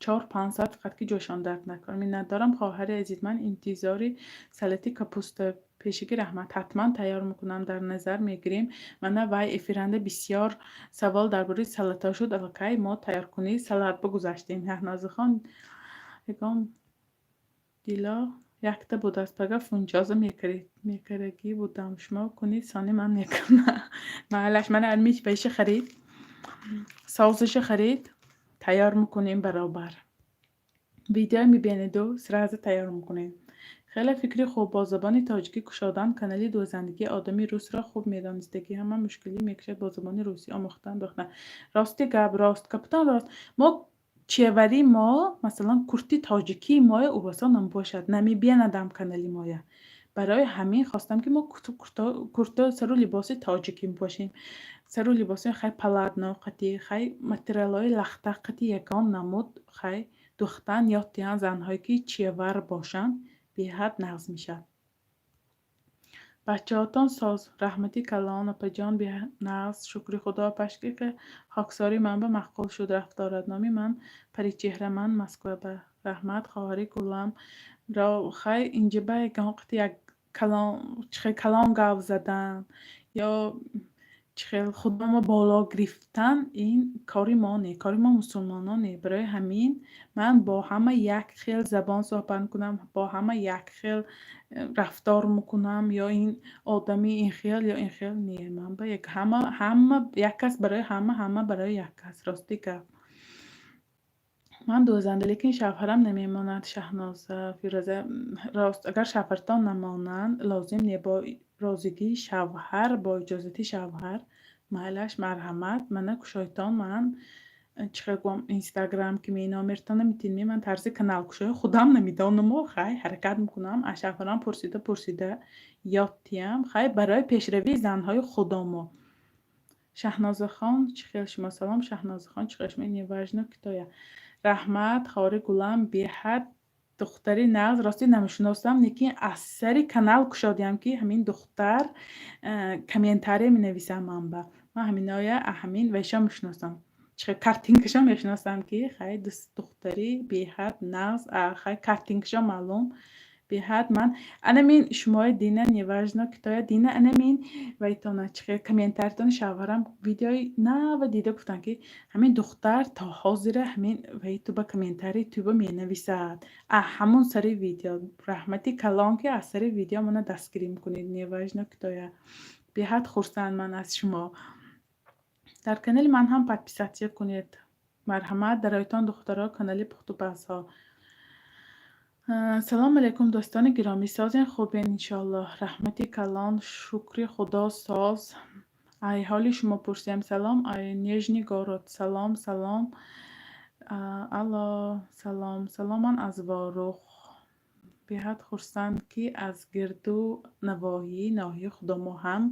[SPEAKER 1] 4-5 соат фақат ки ҷӯшонда накун. Миннатдорам, хоҳари азиз, ман интизори салати капуста. Пешагӣ раҳмат, ҳатман тайёр мекунам, дар назар мегирем. Мана, вай эфиранда бисёр савол дар бораи салатҳо шуд, аллакай мо тайёркунии салат бигузаштем. Яҳнозихон, ягон дило якта будааст, пага фунчоза мекардагӣ будам. Шумо кунед, сони ман мекунам. Майлаш, мана армич вайша харид, соусаша харид, тайёр мекунем баробар. Видео мебинеду сразу тайёр мекунем. Хеле фикри хуб, бо забони тоҷикӣ кушодан канали дӯзандагӣ. Одами русро хуб медонистагӣ ҳама мушкилӣ мекашад бо забони русӣ омӯхтан дохтан. Рости гап, рост, капитан, рост. Мо чевари мо, масалан, курти тоҷикии моя убасо намбошад, намебинадам канали моя. Барои ҳамин хостам, ки мо курто, сару либоси тоҷикӣ бошем. Сару либоси, хай, полотно қатӣ, хай, материалҳои лахта қатӣ, ягон намуд, хай, духтан ёд диҳанд. Занҳое ки чевар бошанд, беҳад нағз мешавад. Бачаҳотон соз, раҳмати калон, апаҷон, нағз, шукри Худо. Пашки ки хоксори ман ба маъқул шуд рафторат. Номи ман Паричеҳра, ман Москва ба. Раҳмат, хоҳари гулам. Хай, инҷа ба ягон қити як калон, чӣ хел калон гап задан ё чӣ хел худомо боло гирифтан, ин кори мо не, кори мо мусулмонон не. Барои ҳамин ман бо ҳама як хел забон суҳбат мекунам, бо ҳама як хел рафтор мекунам. Ё ин одами ин хел, ё ин хел не, ман ба як ҳама, ҳама як кас барои ҳама, ҳама барои як кас. Рости гап, ман дӯзанда, лекин шавҳарам намемонад. Шаҳноза Фирӯза, рост, агар шавҳартон намонанд, лозим не. Бо розигии шавҳар, бо иҷозати шавҳар, майлаш, марҳамат, мана кушойтон. Ман чӣ хел гӯям, Инстаграм ки номертон наметинме, ман тарзи каналкушоӣ худам намедонаму, хай, ҳаракат мекунам, аз шавҳарам пурсида пурсида ёд диҳам, хай, барои пешравии занҳои худомо. Шаҳнозахон, чӣ хел шумо? Салом, Шаҳнозахон, чӣ хел шумо? Неважно, кто я. Раҳмат, хори гулам, беҳад духтари нағз. Ростӣ, намешиносам, лекин аз сари канал кушодиам, ки ҳамин духтар комментария менависам манба. Ман ҳаминоя ҳамин вайшо мешиносам, чихел картинкашо мешиносам, ки хай, духтари беҳад нағз, хай, картинкашо маълум. Беҳад ман анамин шумои дина, неважно, кто я, дина, анамин вайтона, чихел комментариятони шавҳарам видеои нава дида гуфтанд, ки ҳамин духтар то ҳозира ҳамин вай туба комментарии туба менависад. А ҳамон сари видео раҳмати калон, ки аз сари видео мана дастгирӣ мекунед. Неважно, кто я, беҳад хурсанд ман аз шумо. Дар канали ман ҳам подписаться кунед. Марҳамат, даройтон, духтаро, канали пухтупазҳо. Салом алейкум, дӯстони гиромӣ, созен, хубен, иншоаллоҳ. Раҳмати калон, шукри Худо, соз. Ай ҳоли шумо пурсем. Салом, ай Нижний Город. Салом, салом. Алло, салом, салом, ман аз Ворух. Беҳад хурсанд, ки аз гирду навоҳии ноҳияи худомо ҳам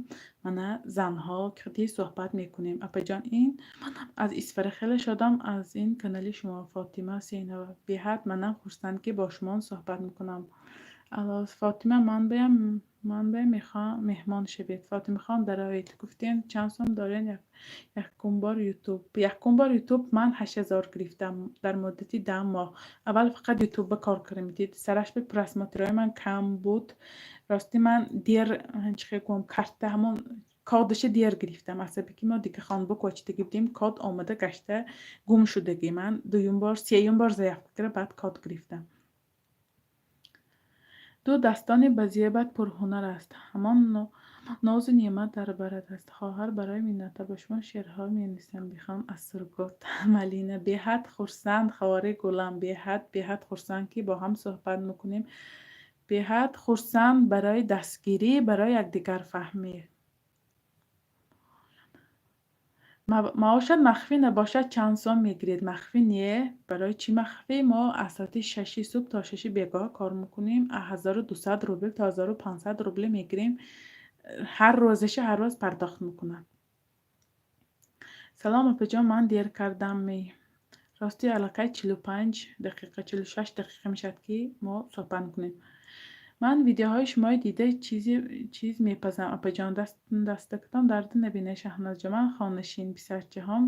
[SPEAKER 1] мана занҳо қитъи суҳбат мекунем. Апаҷон, ин манам аз Исфара, хеле шодам аз ин канали шумо. Фотима Ҳусейнова, беҳад манам хурсанд, ки бо шумо суҳбат мекунам. Фотима, манбаям меҳмон шавед. Фотимахон, дароед. Гуфтем, чанд сом дорен якум бор ютуб? Якум бор ютуб ман 8000 гирифтам дар муддати 10 моҳ. Аввал фақат ютубба кор кардем. Дид, сараш би просмотрҳои ман кам буд. Рости, ман дер, чӣ гӯям, карта, ҳамон кодаша дер гирифтам. Асаби ки мо дига хонбук вочидагӣ будем, код омада гашта гум шудагӣ. Ман дуюм бор, сеюм бор заявка карда, баъд код гирифтам. Ду дастони базебат пурҳунар аст, ҳамон нозу неъмат дар барат аст. Хоҳар, барои миннатдор ба шумо шеърҳо менависам, бихон аз Сургут. Малина, беҳад хурсанд, ховари гулам, беҳад, беҳад хурсанд, ки бо ҳам суҳбат мекунем. Беҳад хурсанд барои дастгирӣ, барои якдигарфаҳмӣ. Маошат махфӣ набошад, чанд сом мегиред? Махфӣ не. Барои чӣ махфӣ? Мо аз соати 6-и субҳ то 6-и бегоҳ кор мекунем. 1200 рубл то 1500 рубл мегирем. Ҳар рӯзаша ҳар рӯз пардохт мекунад. Салом, апаҷон, ман дер кардам ми? Рости, аллакай 45 дақиқа, 46 дақиқа мешавад, ки мо суҳбат мекунем. Ман видеоҳои шумои дида чиз мепазам, апаҷон. Дастакатон дарда набинад, Шаҳнозҷон. Ман хонашин, писарчаҳом.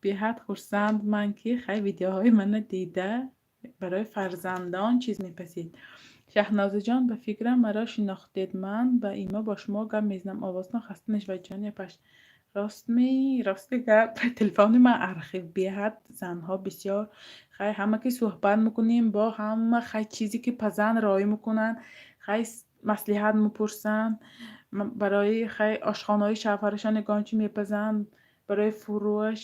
[SPEAKER 1] Беҳад хурсанд ман, ки хай видеоҳои мана дида, барои фарзандон чиз мепазед. Шаҳнозаҷон, ба фикрам, маро шинохтед. Ман ба имо бо шумо гап мезанам. Овозатон хаста нашавад, ҷони апаш. Ростми, рости гап, телефони ман архив. Беҳад занҳо бисёр. Хай, ҳама ки суҳбат мекунем бо ҳама, хай, чизе ки пазанд, роӣ мекунанд, хай, маслиҳат мепурсанд. Барои, хай, ошхонаҳои шавҳарашон ягон чӣ мепазанд, барои фурӯш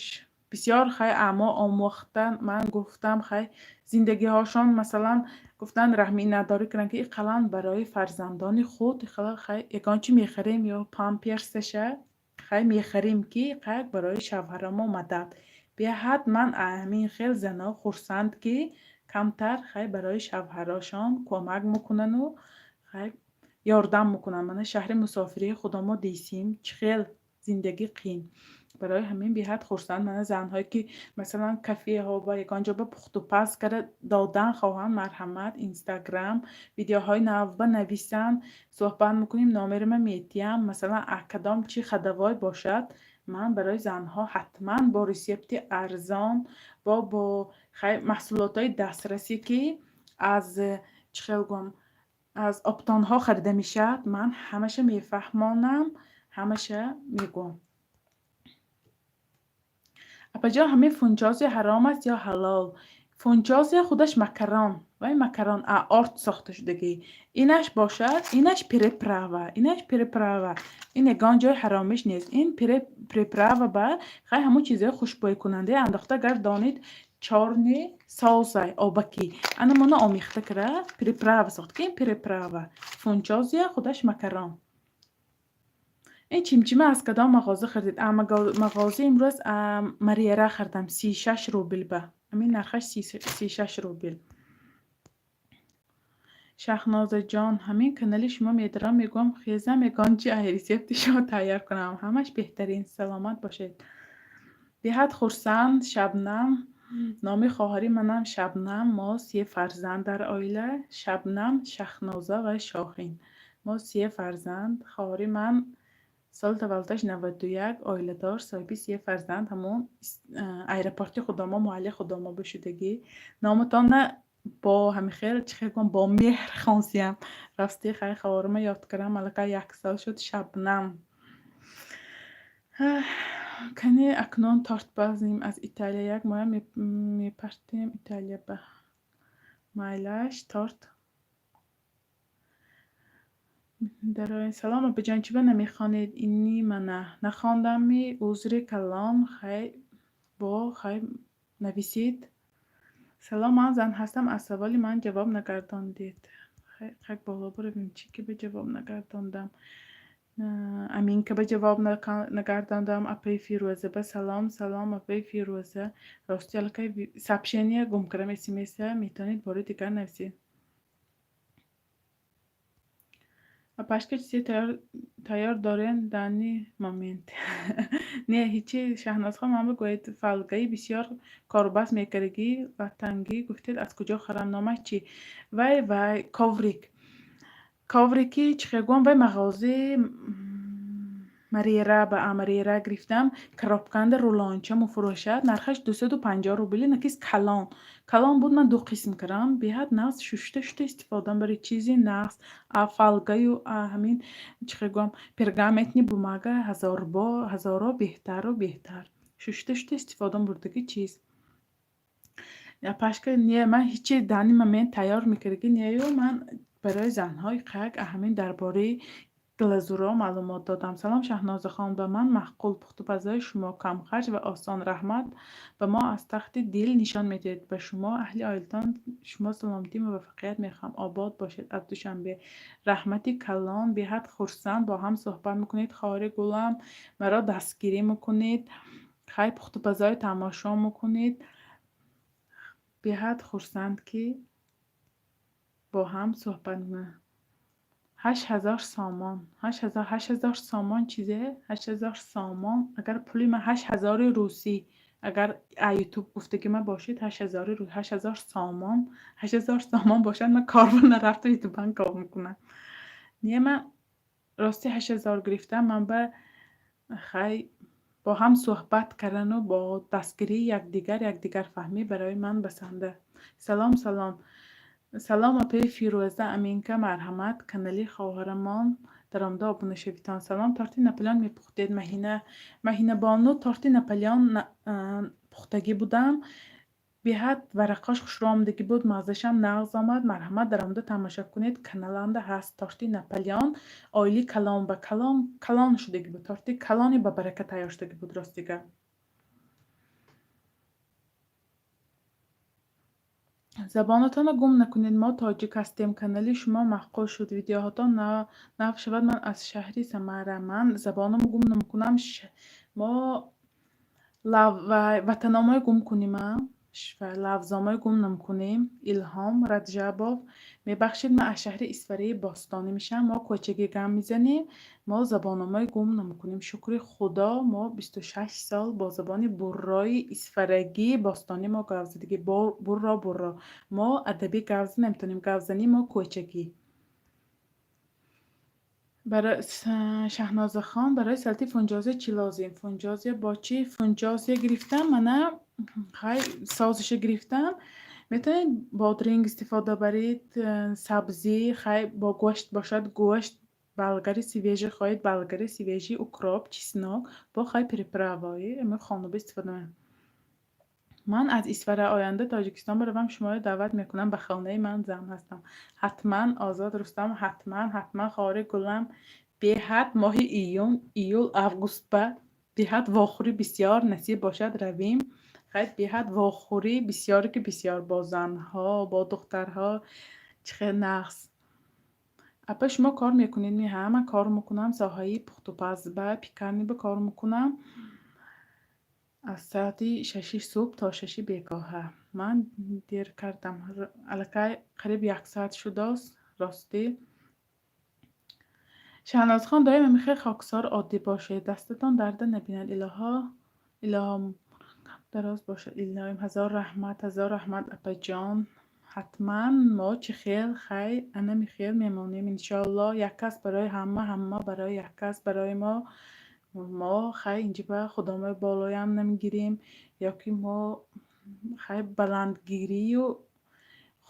[SPEAKER 1] бисёр, хай, аъмо омӯхтан. Ман гуфтам, хай, зиндагиҳошон, масалан, гуфтанд, раҳминнатдорӣ карданд, ки иқаллан барои фарзандони худ, хай, ягон чӣ мехарем ё памперсаша, хай, мехарем, ки қак барои шавҳарамо мадад. Беҳад ман ҳамин хел зано хурсанд, ки камтар, хай, барои шавҳарошон кӯмак мекунану, хай, ёрдам мекунанд. Мана, шаҳри мусофирии худомо дисим, чӣ хел зиндагӣ қиин. Барои ҳамин беҳад хурсанд. Мана, занҳое ки, масалан, кафеҳо ва ягон ҷо ба пухтупаз карда додан хоҳанд, марҳамат, Инстаграм, видеоҳои навба нависанд, суҳбат мекунем, номерима метиҳам. Масалан, кадом чӣ ходовой бошад, ман барои занҳо ҳатман бо рецепти арзон, бо, хай, маҳсулотҳои дастрасӣ, ки аз, чӣ хел гӯям, аз оптонҳо харида мешавад, ман ҳамаша мефаҳмонам, ҳамаша мегӯям. Апаҷон, ҳамин фунчози ҳаром аст ё ҳалол? Фунчози худаш макарон, вай макарон орд сохта шудагӣ. Инаш бошад, инаш приправа, инаш приправа. Ин ягон ҷои ҳаромиш нест. Ин приправа ба, хай, ҳамон чизҳои хушбӯйкунандаи андохта гардонид, чёрный соусай обакӣ. Ана моно омехта кара приправа сохт, ки ин приправа. Фунчозия худаш макарон. Ин чимчима аз кадом мағоза харидед? Мағоза имрӯз Мариера хардам, 36 рубл ба. Ҳамин нархаш 36 рубл. Шаҳнозаҷон, ҳамин канали шумо медарам, мегӯям, хезам, ягон чи ай рецепти шумо тайёр кунам. Ҳамаш беҳтарин, саломат бошед. Беҳад хурсанд, Шабнам. Номи хоҳари манам Шабнам. Мо се фарзанд дар оила: Шабнам, Шаҳноза ва Шоҳин. Мо се фарзанд. Хоҳари ман соли таваллудаш 91, оиладор, соҳиби се фарзанд, ҳамон аэропорти худомо, муалли худомо бошудагӣ. Номатонна бо ҳамин хел, чӣ хел гӯям, бо меҳр хонсиям. Рости, хай, хоҳарима ёд кардам, аллакай як сол шуд. Шабнам. Кани акнун торт пазем аз Италия, як моҳа мепартем Италия ба. Майлаш, торт. Салом, апаҷон, чӣ ба намехонед? Ини мана нахондамми, узри калон, хай, бо хай, нависед. Салом, ман зан ҳастам, аз саволи ман ҷавоб нагардондед. Хай, боло биравем, чӣ ки ба ҷавоб нагардондам. Аминка ба ҷавоб нагардондам. Апаи Фирӯза ба салом, салом, апаи Фирӯза. Рости, аллакай сообщение гум кардам, смса, метавонед бори дигар нависед. Апашка, чизе тайёр дорен данный момент? Не, ҳичи. Шаҳнозхон, ман бигӯед, фолгаи бисёр корбаст мекардагӣ ва тангӣ гуфтед, аз куҷо харам, номаш чӣ? Вай, вай, коврик. Коврики чӣ хел гӯям, вай мағози Марера, ба Амарера гирифтам. Коробканда рулонча муфурӯшад. Нархаш 250 рубли, накис калон. Калон буд, ман ду қисм кардам. Беҳад нағз, шушта шушта истифода барои чизи нағз. А фольгаю, а ҳамин, чӣ хел гӯям, пергаментный бумага ҳазорбо ҳазорҳо беҳтару беҳтар. Шушта шушта истифода бурдагӣ чиз. Апашка, не, ман ҳичи данный момент тайёр мекардагӣ нею, ман барои занҳои қак ҳамин дар бораи глазуро маълумот додам. Салом, Шаҳнозахон, ба ман маъқул пухтупазҳои шумо, камхарҷ ва осон. Раҳмат, ба мо аз тахти дил нишон медиҳед. Ба шумо, аҳли оилатон шумо саломатӣ, муваффақият мехоҳам. Обод бошед. Аз Душанбе. Раҳмати калон, беҳад хурсанд, бо ҳам суҳбат мекунед. Хоҳари гулам, маро дастгирӣ мекунед. Хай, пухтупазҳои тамошо мекунед. Беҳад хурсанд, ки бо ҳам суҳбат. 8000 сомон, 8000, 8000 сомон чизе, 8000 сомон. Агар пули ман 8000-и русӣ, агар ютуб гуфтагӣ ман бошед, 8000-и, 8000 сомон, 8000 сомон бошад, ман корба нарафта ютубан кор мекунам. Не, ман рости 8000 гирифтам. Ман ба хай бо ҳам суҳбат кардану бо дастгирии якдигар, якдигарфаҳмӣ барои ман басанда. Салом, салом, салом, апаи Фирӯза Аминка, марҳамат, канали хоҳарамон даромада обуна шавитон. Салом, торти Наполеон мепухтед, Маҳина? Маҳинабону, торти Наполеон пухтагӣ будам. Беҳад варақаш хушрӯ омадагӣ буд, маззашам нағз омад. Марҳамат, даромада тамошо кунед, каналанда ҳаст торти Наполеон. Оили калон ба калон калон шудагӣ буд, торти калони ба барака тайёр шудагӣ буд, рости гап. Забонатонро гум накунед, мо тоҷик ҳастем. Канали шумо маъқул шуд, видеоҳотон нав шавад. Ман аз шаҳри Самара. Ман забонамро гум намекунам. Мо ватаномое гум куним, лавзомое гум намекунем. Илҳом Раҷабов, мебахшед, ман аз шаҳри Исфараи бостонӣ мешавам. Мо кӯчагӣ гам мезанем, мо забономое гум намекунем. Шукри Худо, мо 26 сол бо забони буррои исфарагии бостонӣ мо гап задагӣ. Бурро, бурро, мо адабӣ гап зада наметавонем, гапзании мо кӯчагӣ. Шаҳнозахон, барои салати фунҷозия чӣ лозим? Фунҷозия бо чӣ? Фунҷозия гирифтам, мана, хай, соусаша гирифтам. Метавонед бодринг истифода баред, сабзӣ, хай, бо гӯшт бошад гӯшт, болгари свежий хоҳед, болгари свежий, укроп, чеснок, бо хай приправаи ами хонуба истифода мебарем. Ман аз Исфара, оянда Тоҷикистон баравам, шуморо даъват мекунам ба хонаи ман, зан ҳастам. Ҳатман, Озод Рустам, ҳатман, ҳатман, хоҳари гулам, беҳад моҳи июн, июл, август ба беҳад вохӯрӣ бисёр насиб бошад, равем. Хайр, беҳад вохӯрӣ бисёре ки бисёр, бо занҳо, бо духтарҳо, чӣ хел нағз. Апа, шумо кор мекунед? Ҳа, ман кор мекунам, соҳаи пухтупаз ба пекарня ба кор мекунам. Аз соати 6-и субҳ то 6-и бегоҳа. Ман дер кардам, аллакай қариб як соат шудааст, ростӣ. Шаҳнозхон, доим ҳамин хоксор, оддӣ бошед. Дастатон дарда набинад, илоҳо, илоҳо, дароз бошад. Илоҳим, ҳазор раҳмат, ҳазор раҳмат, апаҷон. Ҳатман, мо чӣ хел, хай, анами хел мемонем, иншоалло. Як кас барои ҳама, ҳама барои як кас барои мо. Мо, хай, инҷа ба худомои болоям намегирем, ё ки мо, хай, баландгирию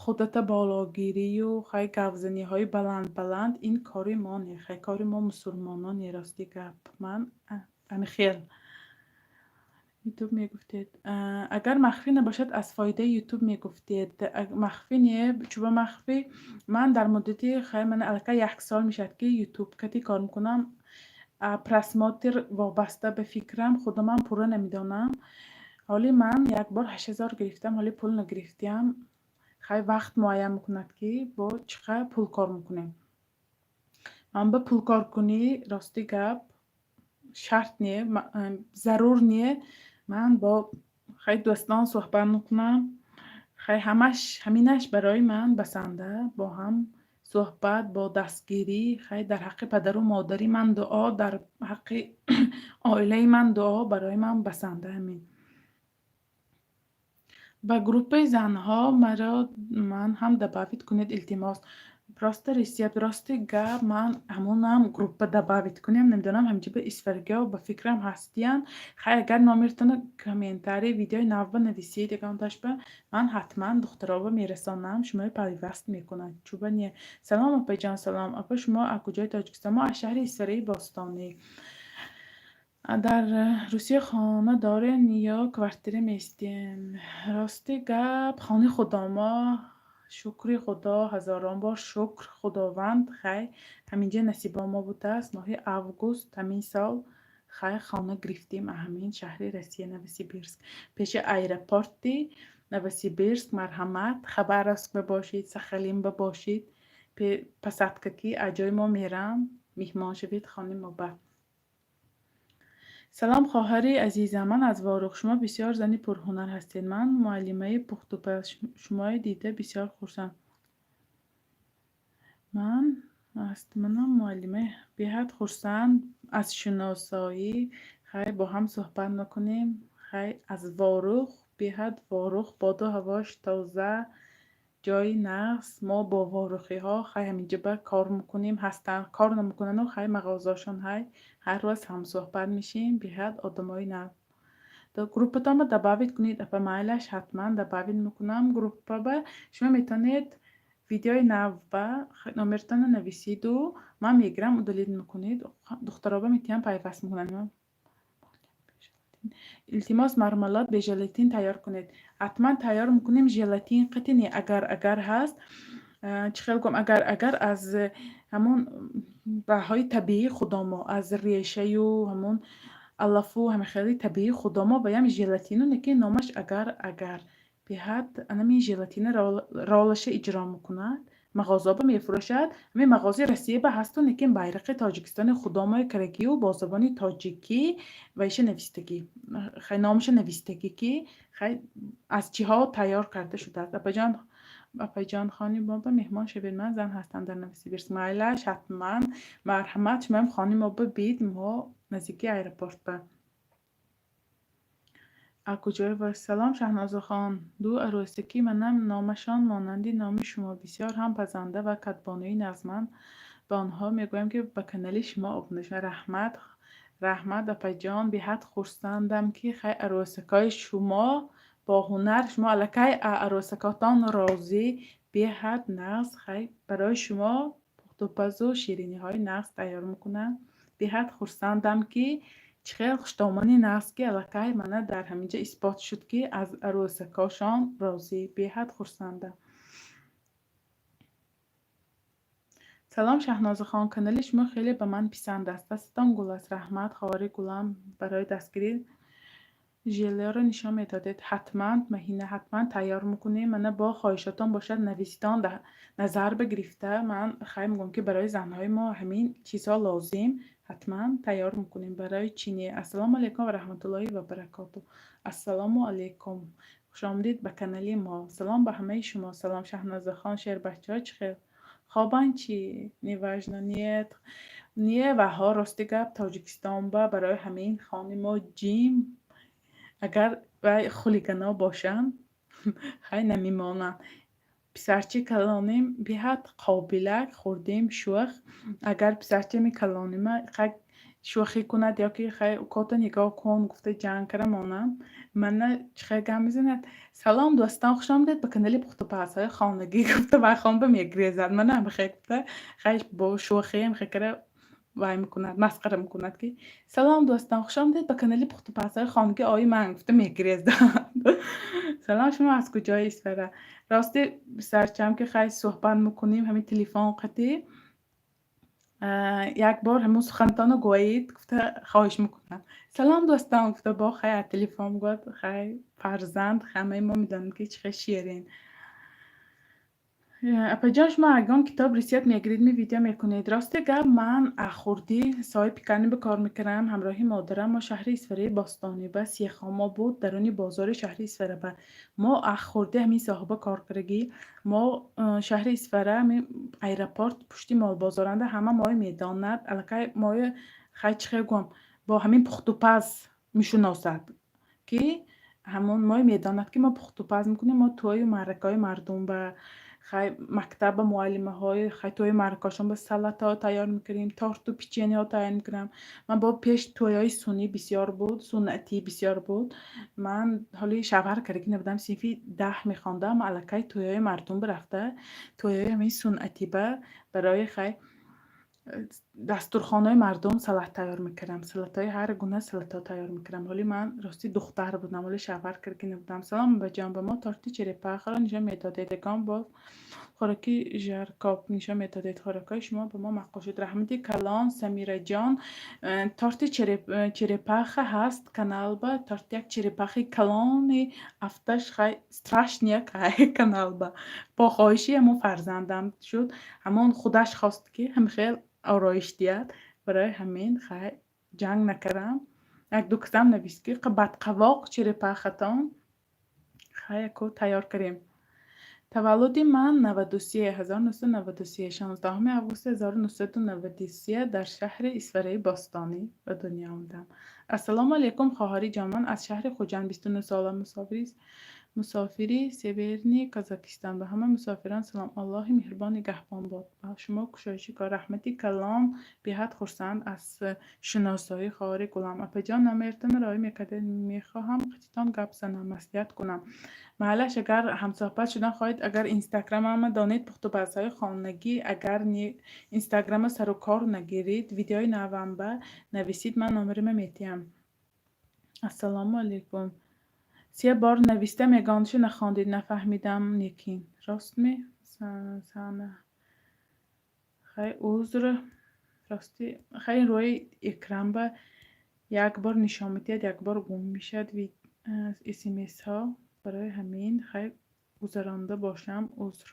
[SPEAKER 1] худата бологирию, хай, гапзаниҳои баланд баланд ин кори мо не, хай, кори мо мусулмонон не, рости гап. Ман ами хел. Ютуб мегуфтед, агар махфӣ набошад, аз фоидаи ютуб мегуфтед. Махфӣ не, чӯба махфӣ. Ман дар муддати, хай, мана, аллакай як сол мешавад, ки ютуб кати кор мекунам. Просмотр вобаста ба фикрам, худамам пурра намедонам. Ҳоли ман як бор 8000 гирифтам, ҳоли пул нагирифтиам. Хай, вақт муайян мекунад, ки бо чӣ қадр пул кор мекунем. Ман ба пулкоркунӣ, рости гап, шарт не, зарур не. Ман бо, хай, дӯстон суҳбат мекунам. Хай, ҳамаш ҳаминаш барои ман басанда, бо ҳам. Суҳбат бо дастгирӣ. Хай, дар ҳаққи падару модари ман дуо, дар ҳаққи оилаи ман дуо барои ман басанда ҳамин. Ба группаи занҳо маро ман ҳам добавить кунед, илтимос. Просто рецепт. Рости гап, ман ҳамонам группа добавить кунем, намедонам, ҳаминҷа ба исфарагиҳо ба фикрам ҳастиянд. Хай, агар номертонро комментарий видеои навба нависед, ягонташба ман ҳатман духтароба мерасонам, шуморо пайваст мекунанд. Чуба не. Салом, апаҷон, салом. Апа, шумо аз куҷои Тоҷикистон? Мо аз шаҳри Исфараи бостонӣ. Дар Русия хона дорем ё квартира меистем? Рости гап, хонаи худомо, шукри Худо, ҳазорон бор шукр, Худованд. Хай, ҳаминҷа насибо мо будааст. Моҳи август ҳамин сол, хай, хона гирифтем аз ҳамин шаҳри Россия, Новосибирск, пеши аэропорти Новосибирск. Марҳамат, Хабаровск бошед, Сахалин бошед, посадка ки аз ҷои мо мерам, меҳмон шавед хони мо ба. Салом, хоҳари азизам, ман аз Ворух. Шумо бисёр зани пурҳунар ҳастед. Ман муаллимаи пухтупаз. Шуморо дида бисёр хурсанд. Ман манам муаллима, беҳад хурсанд аз шиносоӣ. Хай, бо ҳам суҳбат мекунем. Хай, аз Ворух, беҳад Ворух боду ҳавош тоза, ҷои нағз. Мо бо ворухиҳо, хай, ҳаминҷа ба кор мекунем, ҳастанд, кор намекунану, хай, мағозашон ҳай, ҳар рӯз ҳамсуҳбат мешем, беҳад одамои нағз. Группатонро добавить кунед, апа. Майлаш, ҳатман добавить мекунам группаба. Шумо метавонед видеои навба номертонро нависиду, ман мегирам, удалить мекунед, духтароба метиҳам, пайваст мекунанд. Илтимос, мармелад бе желатин тайёр кунед. Ҳатман тайёр мекунем. Желатин қати не, агар ҳаст, чӣ хел гӯям, агар аз ҳамон баҳҳои табиии худомо, аз решаю ҳамон алафу ҳама хеле табиии худомо ваям желатину неки номаш агар беҳад анамин желатина ролаша иҷро мекунад. Мағозаба мефурӯшад. Ҳамин мағозаи Россия ба ҳасту, лекин байрақи Тоҷикистони худомои карагию бо забони тоҷикӣ вайша навистагӣ, хай, номаша навистагӣ, ки, хай, аз чиҳо тайёр карда шудааст. Апаҷон, апаҷон, хони мо ба меҳмон шавед. Ман зан ҳастам дар Новосибирск. Майлаш, ҳатман, марҳамат, шумоям хони мо бибид, мо наздики аэропорт ба. Аз куҷое? Салом, Шаҳнозахон. Ду арӯсаки манам, номашон монанди номи шумо, бисёр ҳам пазанда ва кадбонуи нағзманд. Ба онҳо мегӯям, ки ба канали шумо обуна шаванд. Раҳмат, раҳмат, апаҷон, беҳад хурсандам, ки, хай, арӯсакҳои шумо бо ҳунар, шумо аллакай арӯсакотон розӣ, беҳад нағз. Хай, барои шумо пухтупазу шириниҳои нағз тайёр мекунам. Беҳад хурсандам, ки чӣ хел хуштомони нағз, ки аллакай мана дар ҳаминҷа исбот шуд, ки аз арӯсакҳошон розӣ. Беҳад хурсандам. Салом, Шаҳнозахон, канали шумо хеле ба ман писанд аст. Дастатон гул аст. Раҳмат, хоҳари гулам, барои дастгирӣ. Желеро нишон медодед. Ҳатман, Маҳина, ҳатман тайёр мекунем. Мана, бо хоҳишотон бошад, нависитон, назар бигирифта ман, хай, мегӯям, ки барои занҳои мо ҳамин чизҳо лозим, ҳатман тайёр мекунем. Барои чӣ не? Ассалому алайкум ва раҳматуллоҳи ва баракоту. Ассалому алайкум, хушомадид ба канали мо. Салом ба ҳамаи шумо. Салом, Шаҳнозахон. Шербачаҳо чӣ хел, хобанд чӣ? Неважно, нет, не ваҳо. Рости гап, Тоҷикистон ба барои ҳамин хони мо ҷим, агар вай хулигано бошанд, хай, намемонанд. Писарчи калоним беҳад қобилак, хурдим шӯх. Агар писарчами калонима хай шӯхӣ кунад ё ки, хай, укота нигоҳ кун гуфта ҷанг кара монанд, мана чӣ хел гап мезанад: «Салом, дӯстон, хушомадед ба канали пухтупазҳои хонагӣ», гуфта, вай хонба мегирезад. Мана ҳамихел гуфта, хай, бо шӯхӣ ҳамихел кара вай мекунад, масхара мекунад, ки «Салом, дӯстон, хушомадед ба канали пухтупазҳои хонагӣ, ои ман», гуфта мегирезад. Салом, шумо аз куҷои Исфара? Рости, писарчаам ки, хай, суҳбат мекунем ҳамин телефон қатӣ, як бор ҳамун сухантонро гӯед гуфта хоҳиш мекунам. «Салом, дӯстон», гуфта, бо, хай, аз телефон гӯяд. Хай, фарзанд, ҳамаи мо медонем, ки чӣ хел ширин. Апаҷон, шумо ягон китоб рецепт мегиред, ми видео мекунед? Рости гап, ман хурдӣ соҳиби пекарня ба кор мекардам. Ҳамроҳи модарам мо шаҳри Исфараи бостонӣ ба сехомо буд, даруни бозори шаҳри Исфара ба. Мо хурдӣ ҳамин соҳиба кор кардагӣ. Мо шаҳри Исфара, ҳамин аэропорт пушти молбозоранда, ҳама мои медонад. Аллакай мои, хай, чӣ хел гӯям, бо ҳамин пухтупаз мешуносад, ки ҳамон мои медонад, ки мо пухтупаз мекунем. Мо тӯю маъракаҳои мардум ба, хай, мактаб ба муаллимаҳои, хай, тӯи маъракаҳошон ба салатҳо тайёр мекунем, торту печеньеҳо тайёр мекунам. Ман бо пеш тӯйҳои суннӣ бисёр буд, суннатӣ бисёр буд. Ман ҳоли шавҳар кардагӣ набудам, синфи 10 мехондам, аллакай тӯйҳои мардум рафта, тӯйҳои ҳамин суннатӣ ба барои, хай, дастурхонаи мардум салат тайёр мекардам, салатҳои, ҳар гуна салатҳо тайёр мекардам. Ҳоли ман, ростӣ, духтар будам, ҳоли шавҳар кардагӣ набудам. Салом, абаҷон, ба мо торти черепахаро нишон медодед, ягон боз хӯроки жаркоб нишон медодед. Хӯрокҳои шумо ба мо маъқул шуд. Раҳмати калон, Самираҷон. Торти черепаха ҳаст каналба, торти як черепахи калони афташ, хай, страшный як каналба. Бо хоҳиши ҳамон фарзандам шуд, ҳамон худаш хост, ки ҳамихел ороиш диҳад. Барои ҳамин, хай, ҷанг накардам. Як ду касам навист, ки бадқавоқ черепахатон. Хай, яко тайёр кардем. Таваллуди ман 93, 1993, 16 августи 1993 дар шаҳри Исфараи бостонӣ ба дунё омадам. Ассалому алайкум, хоҳари ҷон, ман аз шаҳри Хуҷанд, 29 сола, мусофири Северный Казахстан. Ба ҳама мусофирон салом. Аллоҳи меҳрубон нигаҳбон бод. Ба шумо кушоиши кор. Раҳмати калон, беҳад хурсанд аз шиносоӣ, хоҳари гулам. Апаҷон, номертонро роҳӣ мекардед, мехоҳам қатитон гап занам, маслиҳат кунам. Маайлаш, агар ҳамсӯҳбат шудан хоҳед, агар инстаграмама донед, пухтупазҳои хонагӣ, агар инстаграма сару кор нагиред, видеои навамба нависед, ман номерима метиҳам. Ассалому алайкум. Се бор нависта мегондишу нахондед, нафаҳмидам лекин. Ростме? Сана. Хай, узр. Рости, хай, рӯи экранба як бор нишон медиҳад, як бор гум мешавад смсҳо. Барои ҳамин, хай, гузаронда бошам, узр.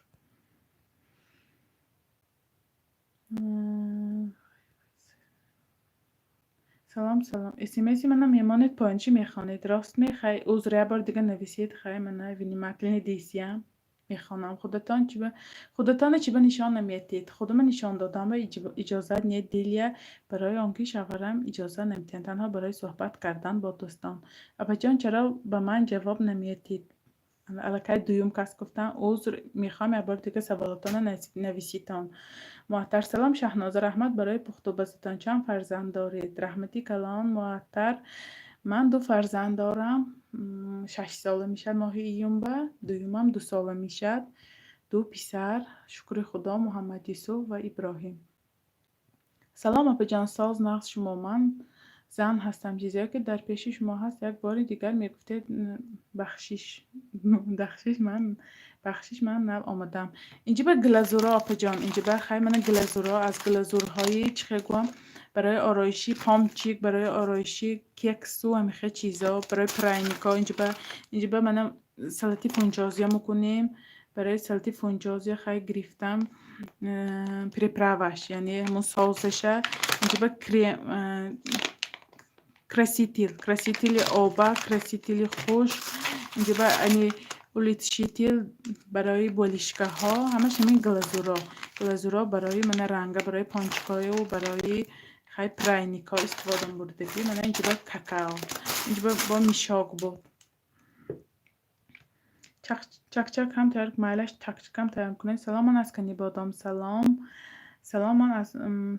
[SPEAKER 1] Салом, салом. Смси мана мемонед, поёнчи мехонед. Рост мехай, узр, як бор дига нависед, хай, мана внимательно дисиям. Мехонам. Худатона чиба нишон намедиҳед? Худама нишон додан ба иҷозат не, Дилия, барои он ки шавҳарам иҷозат намедиҳанд, танҳо барои суҳбат кардан бо дӯстон. Апаҷон, чаро ба ман ҷавоб намедиҳед? Аллакай дуюм кас гуфтан, узр мехоҳам, як бори дига саволотонро нависитон. Муаттар. Салом, Шаҳноза, раҳмат барои пухтупазатон. Чанд фарзанд доред? Раҳмати калон, Муаттар. Ман ду фарзанд дорам. 6 сола мешавад моҳи июнба, дуюмам 2 сола мешавад. Ду писар, шукри Худо, Муҳаммад Юсуф ва Иброҳим. Салом, апаҷон, соз, нағз шумо? Ман зан ҳастам. Чизое ки дар пеши шумо ҳаст, як бори дигар мегуфтед, бахшиш, бахшиш, ман, бахшиш, ман нав омадам. Инҷа ба глазуро, апаҷон, инҷа ба, хай, мана глазуро, аз глазурҳои, чӣ хел гӯям, барои ороиши пончик, барои ороиши кексу ҳамихел чизо, барои пряникҳо. Инҷа ба мана салати фунчозия мекунем. Барои салати фунчозия, хай, гирифтам приправаш, яъне ҳамон соусаша. Инҷа ба крем, краситель, красители оба, красители хушк, инҷа ба ани улучшитель барои болишкаҳо, ҳамаш ҳамин глазуро. Глазуро барои мана ранга, барои пончикҳою барои, хай, пряникҳо истифода бурдагӣ. Мана инҷа ба какао, инҷа ба бо мешок буд. Чакчак ҳам тайёр, майлаш, чакчакам тайёр кунед. Салом, ман аз Канибодом. Салом, салом, ман аз,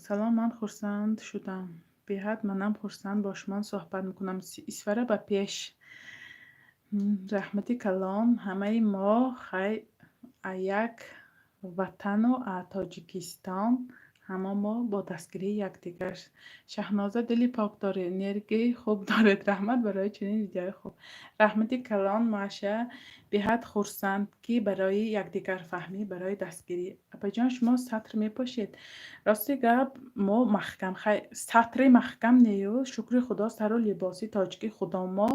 [SPEAKER 1] салом, ман хурсанд шудам. Беҳад манам хурсанд бо шумо суҳбат мекунам. Исфара ба пеш. Раҳмати калон, ҳамаи мо, хай, як ватану Тоҷикистон, ҳама мо бо дастгирии якдигар. Шаҳноза, дили пок доред, энергияи хуб доред. Раҳмат барои чунин видеои хуб. Раҳмати калон, Маша, беҳад хурсанд, ки барои якдигарфаҳмӣ, барои дастгирӣ. Апаҷон, шумо сатр мепошед? Рости гап, мо маҳкам, хай, сатри маҳкам нею, шукри Худо, сару либоси тоҷики худо мо.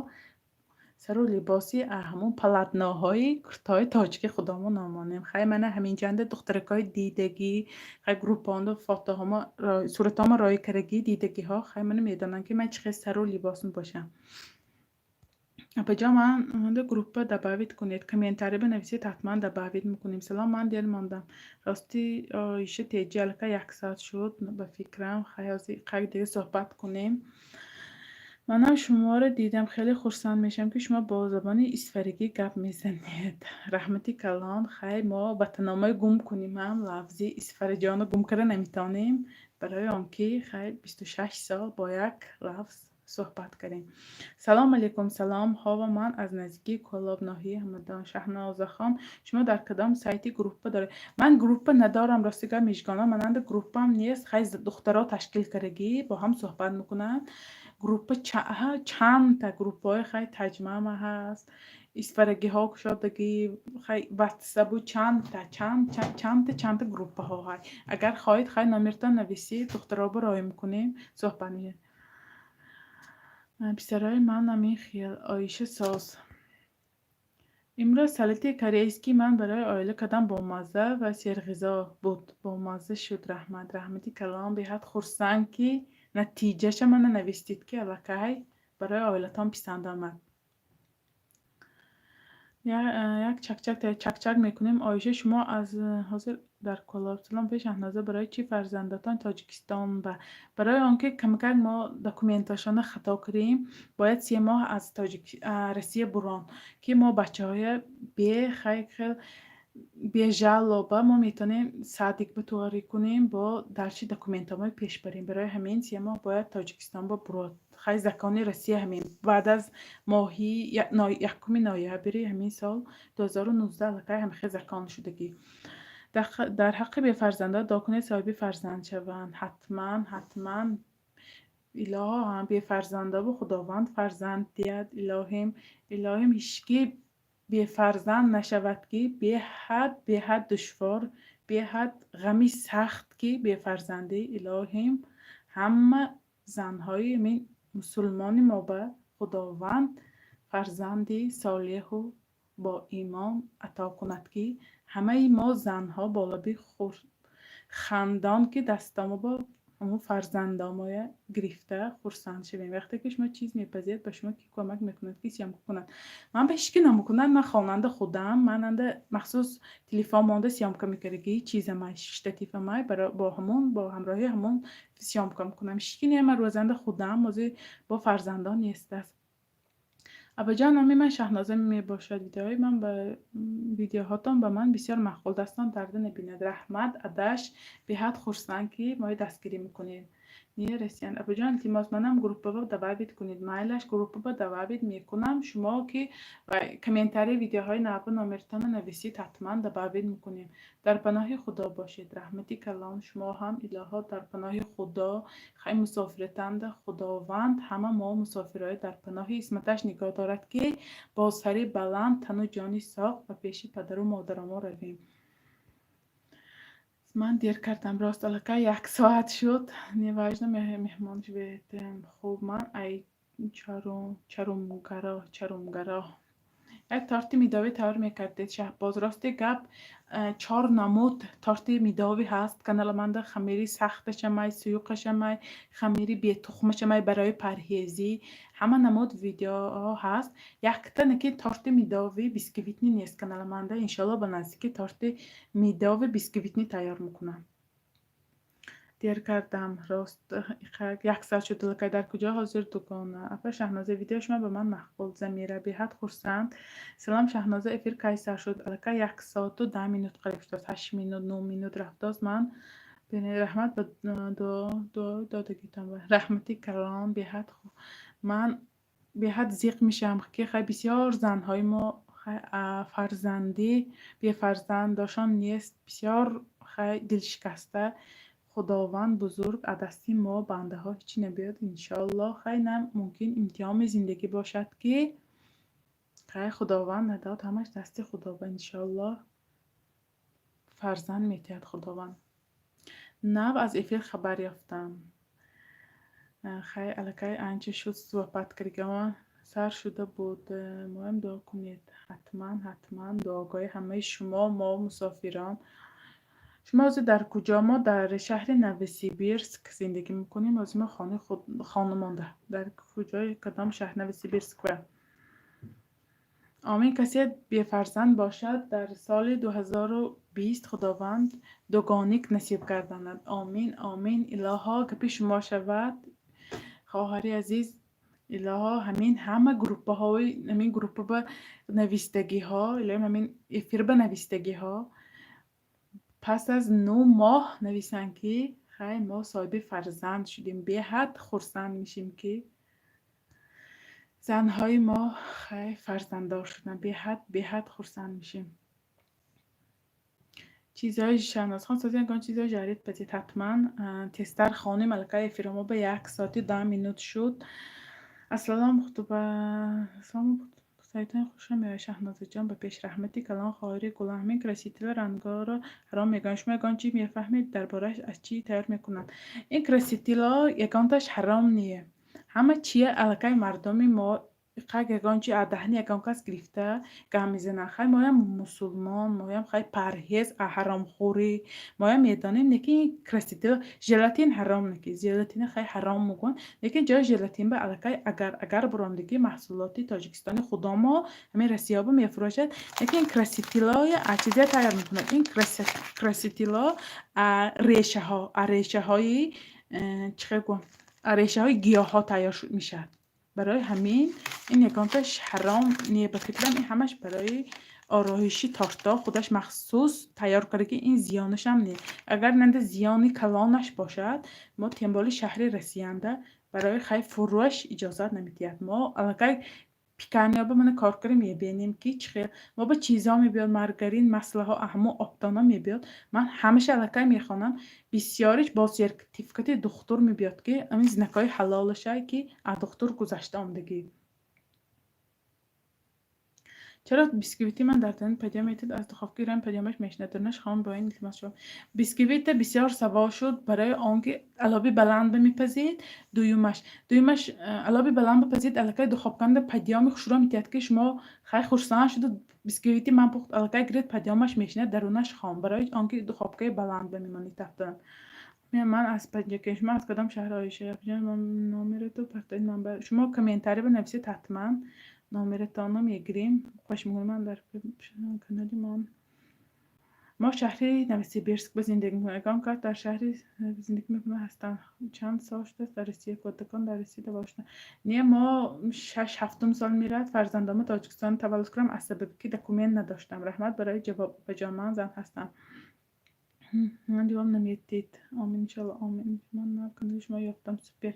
[SPEAKER 1] Сару либоси ҳамун полотноҳои куртаҳои тоҷики худомон намонем. Хай, мана ҳаминҷанда духтаракҳои дидагӣ, хай, группаонда фотоҳомо, суратҳомо роӣ кардагӣ, дидагиҳо, хай, мана медонанд, ки ман чӣ хел сару либосм бошам. Апаҷон, ман группа добавить кунед, комментарий бинависед, ҳатман добавить мекунем. Салом, ман дер мондам. Рости, Оиша теҷи, аллакай як соат шуд, ба фикрам. Хай, ҳозир қак дига суҳбат кунем. Манам шуморо дидам, хеле хурсанд мешавам, ки шумо бо забони исфаригӣ гап мезанед. Раҳмати калон. Хай, мо ватанномаи гум кунем ҳам лафзи исфараҷонро гум карда наметавонем, барои он ки, хай, 26 сол бо як лафз суҳбат кардем. Салом алейкум, салом. Ҳова, ман аз наздикии Кӯлоб, ноҳияи Ҳамадон. Шаҳнозахон, шумо дар кадом сайти группа доред? Ман группа надорам, рости гап, Мижгона, мананда группаам нест. Хай, духтаро ташкил кардагӣ, бо ҳам суҳбат мекунанд. Группа чандта группаҳои, хай, таҷмама ҳаст, исфарагиҳо кушодагӣ, хай, ватсабу чандта чандта чандта группаҳо ҳай. Агар хоҳед, хай, номертон нависед, духтаро роӣ мекунем, суҳбат мекунем. Писарои ман ҳамин хел. Оиша соз. Имрӯз салати корейский ман барои оила кардам, бомазза ва серғизо буд. Бомазза шуд, раҳмат. Раҳмати калон, беҳад хурсанд, ки натиҷаша мана навистед, ки аллакай барои оилатон писанд омад. Як чакчак чакчак мекунем. Оиша, шумо аз ҳозир дар Кӯлоб. Салом, пеш Шаҳноза, барои чӣ фарзандатон Тоҷикистон ба? Барои он ки камакак мо документашонро хато кардем, бояд 3 моҳ аз Россия бурон, ки мо бачаҳоя бе хай хел без жалоба мо метавонем садик ба кунем, бо дарчи документҳомо пеш барем. Барои ҳамин 3 моҳ бояд Тоҷикистон ба бурод. Хай, закони Россия ҳамин. Баъд аз моҳи 1 ноябри ҳамин сол 2019 аллакай ҳамихел закон шудагӣ. Дар ҳаққи бефарзандон дуо кунед, соҳиби фарзанд шаванд. Ҳатман, ҳатман. Илоҳо, ҳам бефарзандову Худованд фарзанд диҳад. Илоҳим, илоҳим, ҳички бефарзанд нашавад, ки беҳад, беҳад душвор, беҳад ғами сахт, ки бефарзандӣ. Илоҳим, ҳама занҳои ҳамин мусулмони мо ба Худованд фарзанди солеҳу боимон ато кунад, ки ҳамаи мо занҳо бо лаби хандон, ки дастомо бо ҳамун фарзандомоя гирифта хурсанд шавем. Вақте ки шумо чиз мепазед, ба шумо ки кӯмак мекунад, ки съёмка кунад? Ман ба ҳеч ки намекунад, ман хонанда худам, ман анда махсус телефон монда съёмка мекардагӣ чизамай, штативамай, бо ҳамун, бо ҳамроҳи ҳамун съёмка мекунам. Ҳеч ки не, ман рӯзанда худам, ҳозир бо фарзандон нестаст. Абаҷон, номи ман Шаҳноза мебошад. Видеоҳои ман ба видеоҳотон ба ман бисёр маъқул. Дастон дарда набинад. Раҳмат, адаш, беҳад хурсанд, ки моро дастгирӣ мекунед. Не Россиян. Абаҷон, илтимос, манам группаро добавить кунед. Майлаш, группаро добавить мекунам. Шумо ки комментарии видеоҳои навбу номертонро нависед, ҳатман добавить мекунем. Дар паноҳи Худо бошед. Раҳмати калон, шумо ҳам, илоҳо, дар паноҳи Худо. Хай, мусофиратанда Худованд ҳама мо мусофирҳои дар паноҳи исматаш нигоҳ дорад, ки бо сари баланд, тану ҷони соғ ба пеши падару модарамо равем. Ман дер кардам, рост, аллакай як соат шуд. Неважно, меҳмон шудед. Хуб, ман ай чарумгаро, чарумгаро. Як торти медовый тайёр мекардед, Шаҳбоз. Рости гап, чор намуд торти медовый ҳаст каналаманда: хамири сахташамай, суюқашамай, хамири бетухмашамай, барои парҳезӣ. Ҳама намуд видеоҳо ҳаст. Якта неки торти медовый бисквитный нест каналаманда. Иншоалло, ба наздикӣ торти медовый бисквитный тайёр мекунам. Дер кардам, рост, як соат шуд аллакай. Дар куҷо ҳозир, дугона? Апа Шаҳноза, видеои шумо ба ман маъқул. Замира, беҳад хурсанд. Салом, Шаҳноза, эфир кай сар шуд? Аллакай 1 соату 10 минут қариб шудааст, 8 минут, 9 минут рафтааст. Ман раҳмат ба дуо додагитон. Раҳмати калон, беҳад. Ман беҳад зиқ мешавам, ки хай, бисёр занҳои мо, хай, фарзандӣ бефарзандошон нест, бисёр, хай, дилшикаста. Худованд бузург, аз дасти мо бандаҳо ҳеҷ набиёд, иншоаллоҳ. Хай, на, мумкин имтиҳони зиндагӣ бошад, ки, хай, Худованд надод, ҳамаш дасти Худо, иншоаллоҳ, фарзанд метиҳад Худованд. Нав аз эфир хабар ёфтам. Хай, аллакай анча шуд суҳбат кардагиҳо. Сар шуда буд. Моям дуо кунед. Ҳатман, ҳатман, дуогоҳи ҳамаи шумо, мо мусофирон. Шумо ҳозир дар куҷо? Мо дар шаҳри Новосибирск зиндагӣ мекунем. Ҳозир мо хонаи худ хона монда. Дар куҷои, кадом шаҳр? Новосибирск ва. Омин. Касе бефарзанд бошад, дар соли 2020 Худованд дугоник насиб гардонад. Омин, омин. Илоҳо, гапи шумо шавад, хоҳари азиз. Илоҳо, ҳамин ҳама группаҳои, ҳамин группа ба навистагиҳо, илоҳим, ҳамин эфир ба навистагиҳо пас аз 9 моҳ нависанд, ки хай, мо соҳиби фарзанд шудем. Беҳад хурсанд мешем, ки занҳои мо хай, фарзанддор шуданд. Беҳад, беҳад хурсанд мешем. Чизҳои Шаҳнозхон сози, ягон чизҳои жарид пазед. Ҳатман, тезтар хонем. Аллакай эфиро мо ба 1 соати 10 минут шуд. Ассалом, хутуба, салом, сайтони хушам меояд. Шаҳнозаҷон, ба пеш, раҳмати калон, хоҳари гулам. Ҳамин краситель рангҳоро ҳаром мегӯянд. Шумо ягон чӣ мефаҳмед дар борааш, аз чӣ тайёр мекунанд ин краситель ҳо? Ягонташ ҳаром не. Ҳама чия аллакай мардуми мо қак ягон чи аз даҳни ягон кас гирифта гап мезананд. Хай, моям мусулмон, моям хай, парҳез аз ҳаромхӯрӣ моям медонем, лекин краситель, желатин ҳаром неки, желатина хай, ҳаром мегӯянд, лекин ҷои желатин ба аллакай агар буромдагӣ маҳсулоти Тоҷикистони худомо ҳамин Россияба мефурӯшад. Лекин краситель ҳои аз чизе тайёр мекунад? Ин краситель ҳо решаҳо, аз решаҳои чӣ хел гӯям, аз решаҳои гиёҳҳо тайёр мешавад. Барои ҳамин ин ягонташ ҳаром не, ба фикрам. Ин ҳамаш барои ороиши тортҳо худаш махсус тайёр карда, ки ин зиёнашам не. Агар нанда зиёни калонаш бошад, мо тем более шаҳри Россиянда барои хай, фурӯш иҷозат намедиҳад. Мо аллакай пекарня ба мана кор кардем, мебинем, ки чӣ хел мо ба чизҳо мебиёд, маргарин, масло ҳо, ҳамон обдона мебиёд. Ман ҳамаша аллакай мехонам. Бисёриш бо сертификати духтур мебиёд, ки ҳамин знак ҳои ҳалолаша, ки аз духтур гузашта омадагӣ. Чаро бисквити ман дар дарун падиём метид, аз духовка гирам, падиёмаш мешинад, дарунаш хом? Бо ин илтимос шавам. Бисквита бисёр савол шуд, барои он ки алоби баланд мепазед. Дуюмаш, алоби баланд бипазед, аллакай духовканда падиёми хушрӯ метиҳад, ки шумо хай, хурсанд шуда, бисквити ман пухт, аллакай гиред, падиёмаш мешинад, дарунаш хом, барои он ки духовкаи баланд мемонед тафтон. Ман аз Панҷакент, шумо аз кадом шаҳр? Оиша номерету партоед. Ман шумо комментарий бинависед, ҳатман номератонро мегирем. Хоҳиш мекунам, ман дар канали мо шаҳри Новосибирск ба зиндагӣ мекунам. Ягон кас дар шаҳри зиндагӣ мекунад ҳастанд? Чанд сол шудааст дар Россия? Кӯдакон дар Россия таваллуд шуданд? Не, мо шаш ҳафтум сол меравад фарзандомо Тоҷикистон таваллуд кунам, аз сабаби ки документ надоштам. Раҳмат барои ҷавоб, апаҷон, ман зан ҳастам. Ман ҷавоб наметиҳед. Омин, иншоалло, омин. Ман нав канали шумо ёфтам, супер,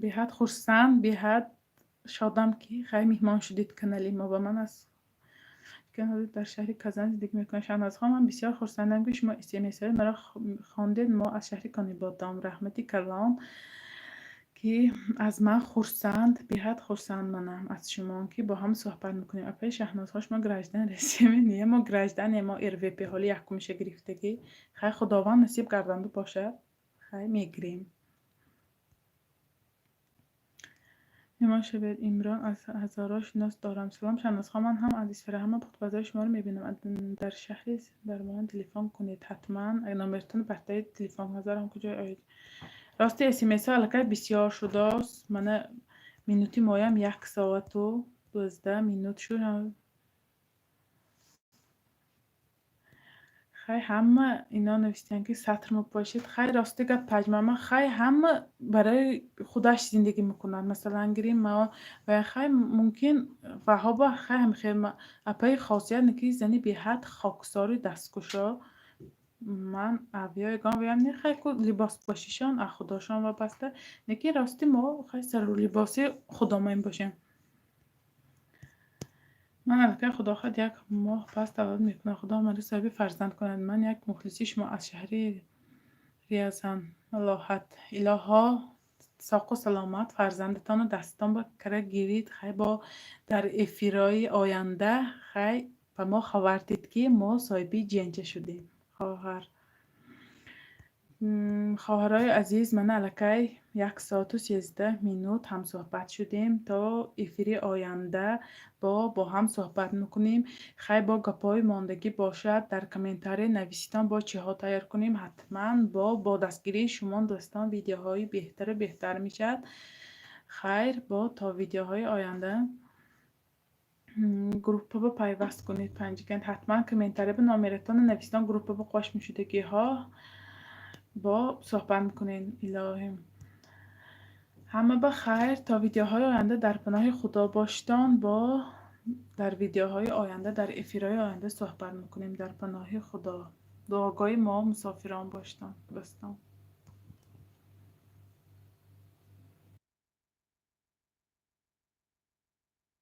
[SPEAKER 1] беҳад хурсанд, беҳад шодам, ки хай, меҳмон шудед канали мо. Ва ман аз дар шаҳри Казан зиндагӣ мекунам. Шаҳнозхон, ман бисёр хурсандам, ки шумо смсҳои маро хондед. Мо аз шаҳри Конибодом. Раҳмати калон, ки аз ман хурсанд. Беҳад хурсанд манам аз шумо, ки бо ҳам суҳбат мекунем. Апаи Шаҳнозхон, шумо граждан Россия? Не, мо граждан е, мо РВП ҳоли якумиша гирифтагӣ. Хай, Худованд насиб гардонда бошад, хай, мегирем. Меҳмон шавед. Имрон аз ҳазорҳо шинос дорам. Салом, Шаҳнозхон, ман ҳам аз Исфараҳама, пухтупазҳои шуморо мебинам. Дар шаҳри дар ман телефон кунед. Ҳатман, номератонро партоед, телефон ҳазорам куҷо оед. Рости, смсҳо аллакай бисёр шудааст. Мана минути моям 1 соату 12 минут шуд. Хай, ҳама ино навистиянд, ки сатр мепошед. Хай, рости гап, таҷмама, хай, ҳама барои худаш зиндагӣ мекунад. Масалан, гирем ма ва хай, мумкин ваҳоба хай, ҳамихел апаи хосият, ки зани беҳад хоксори, дасткушо. Ман авё ягон ваям не, хай, ку либоспошишон аз худошон вобаста, лекин рости мо хай, сару либоси худомоем бошем. Ман аллакай, худо хоҳад, як моҳ пас таваллуд мекунам. Худо маро соҳиби фарзанд кунад. Ман як мухлиси шумо аз шаҳри Рязан. Малоҳат. Илоҳо, соқу саломат фарзандатонро дастатон ба кара гирид. Хай, бо дар эфирҳои оянда хай, ба мо хабар дид, ки мо соҳиби ҷиянча шудем, хоҳар. Хоҳарои азиз, мана аллакай 1 соату 13 минут ҳамсӯҳбат шудем. То эфири оянда бо ҳам суҳбат мекунем. Хай, бо гапҳои мондагӣ бошад, дар комментария нависитон, бо чиҳо тайёр кунем. Ҳатман бо дастгирии шумо, дӯстон, видеоҳои беҳтару беҳтар мешавад. Хайр, бо то видеоҳои оянда. Группа ба пайваст кунед, Панҷакент. Ҳатман комментария ба номератонро нависитон, группа ба қош мешудагиҳо бо суҳбат мекунем. Илоҳим, ҳама ба хайр, то видеоҳои оянда дар паноҳи Худо бошитон. Бо дар видеоҳои оянда, дар эфирҳои оянда суҳбат мекунем. Дар паноҳи Худо, дуогоҳи мо мусофирон бошитон, дӯстон.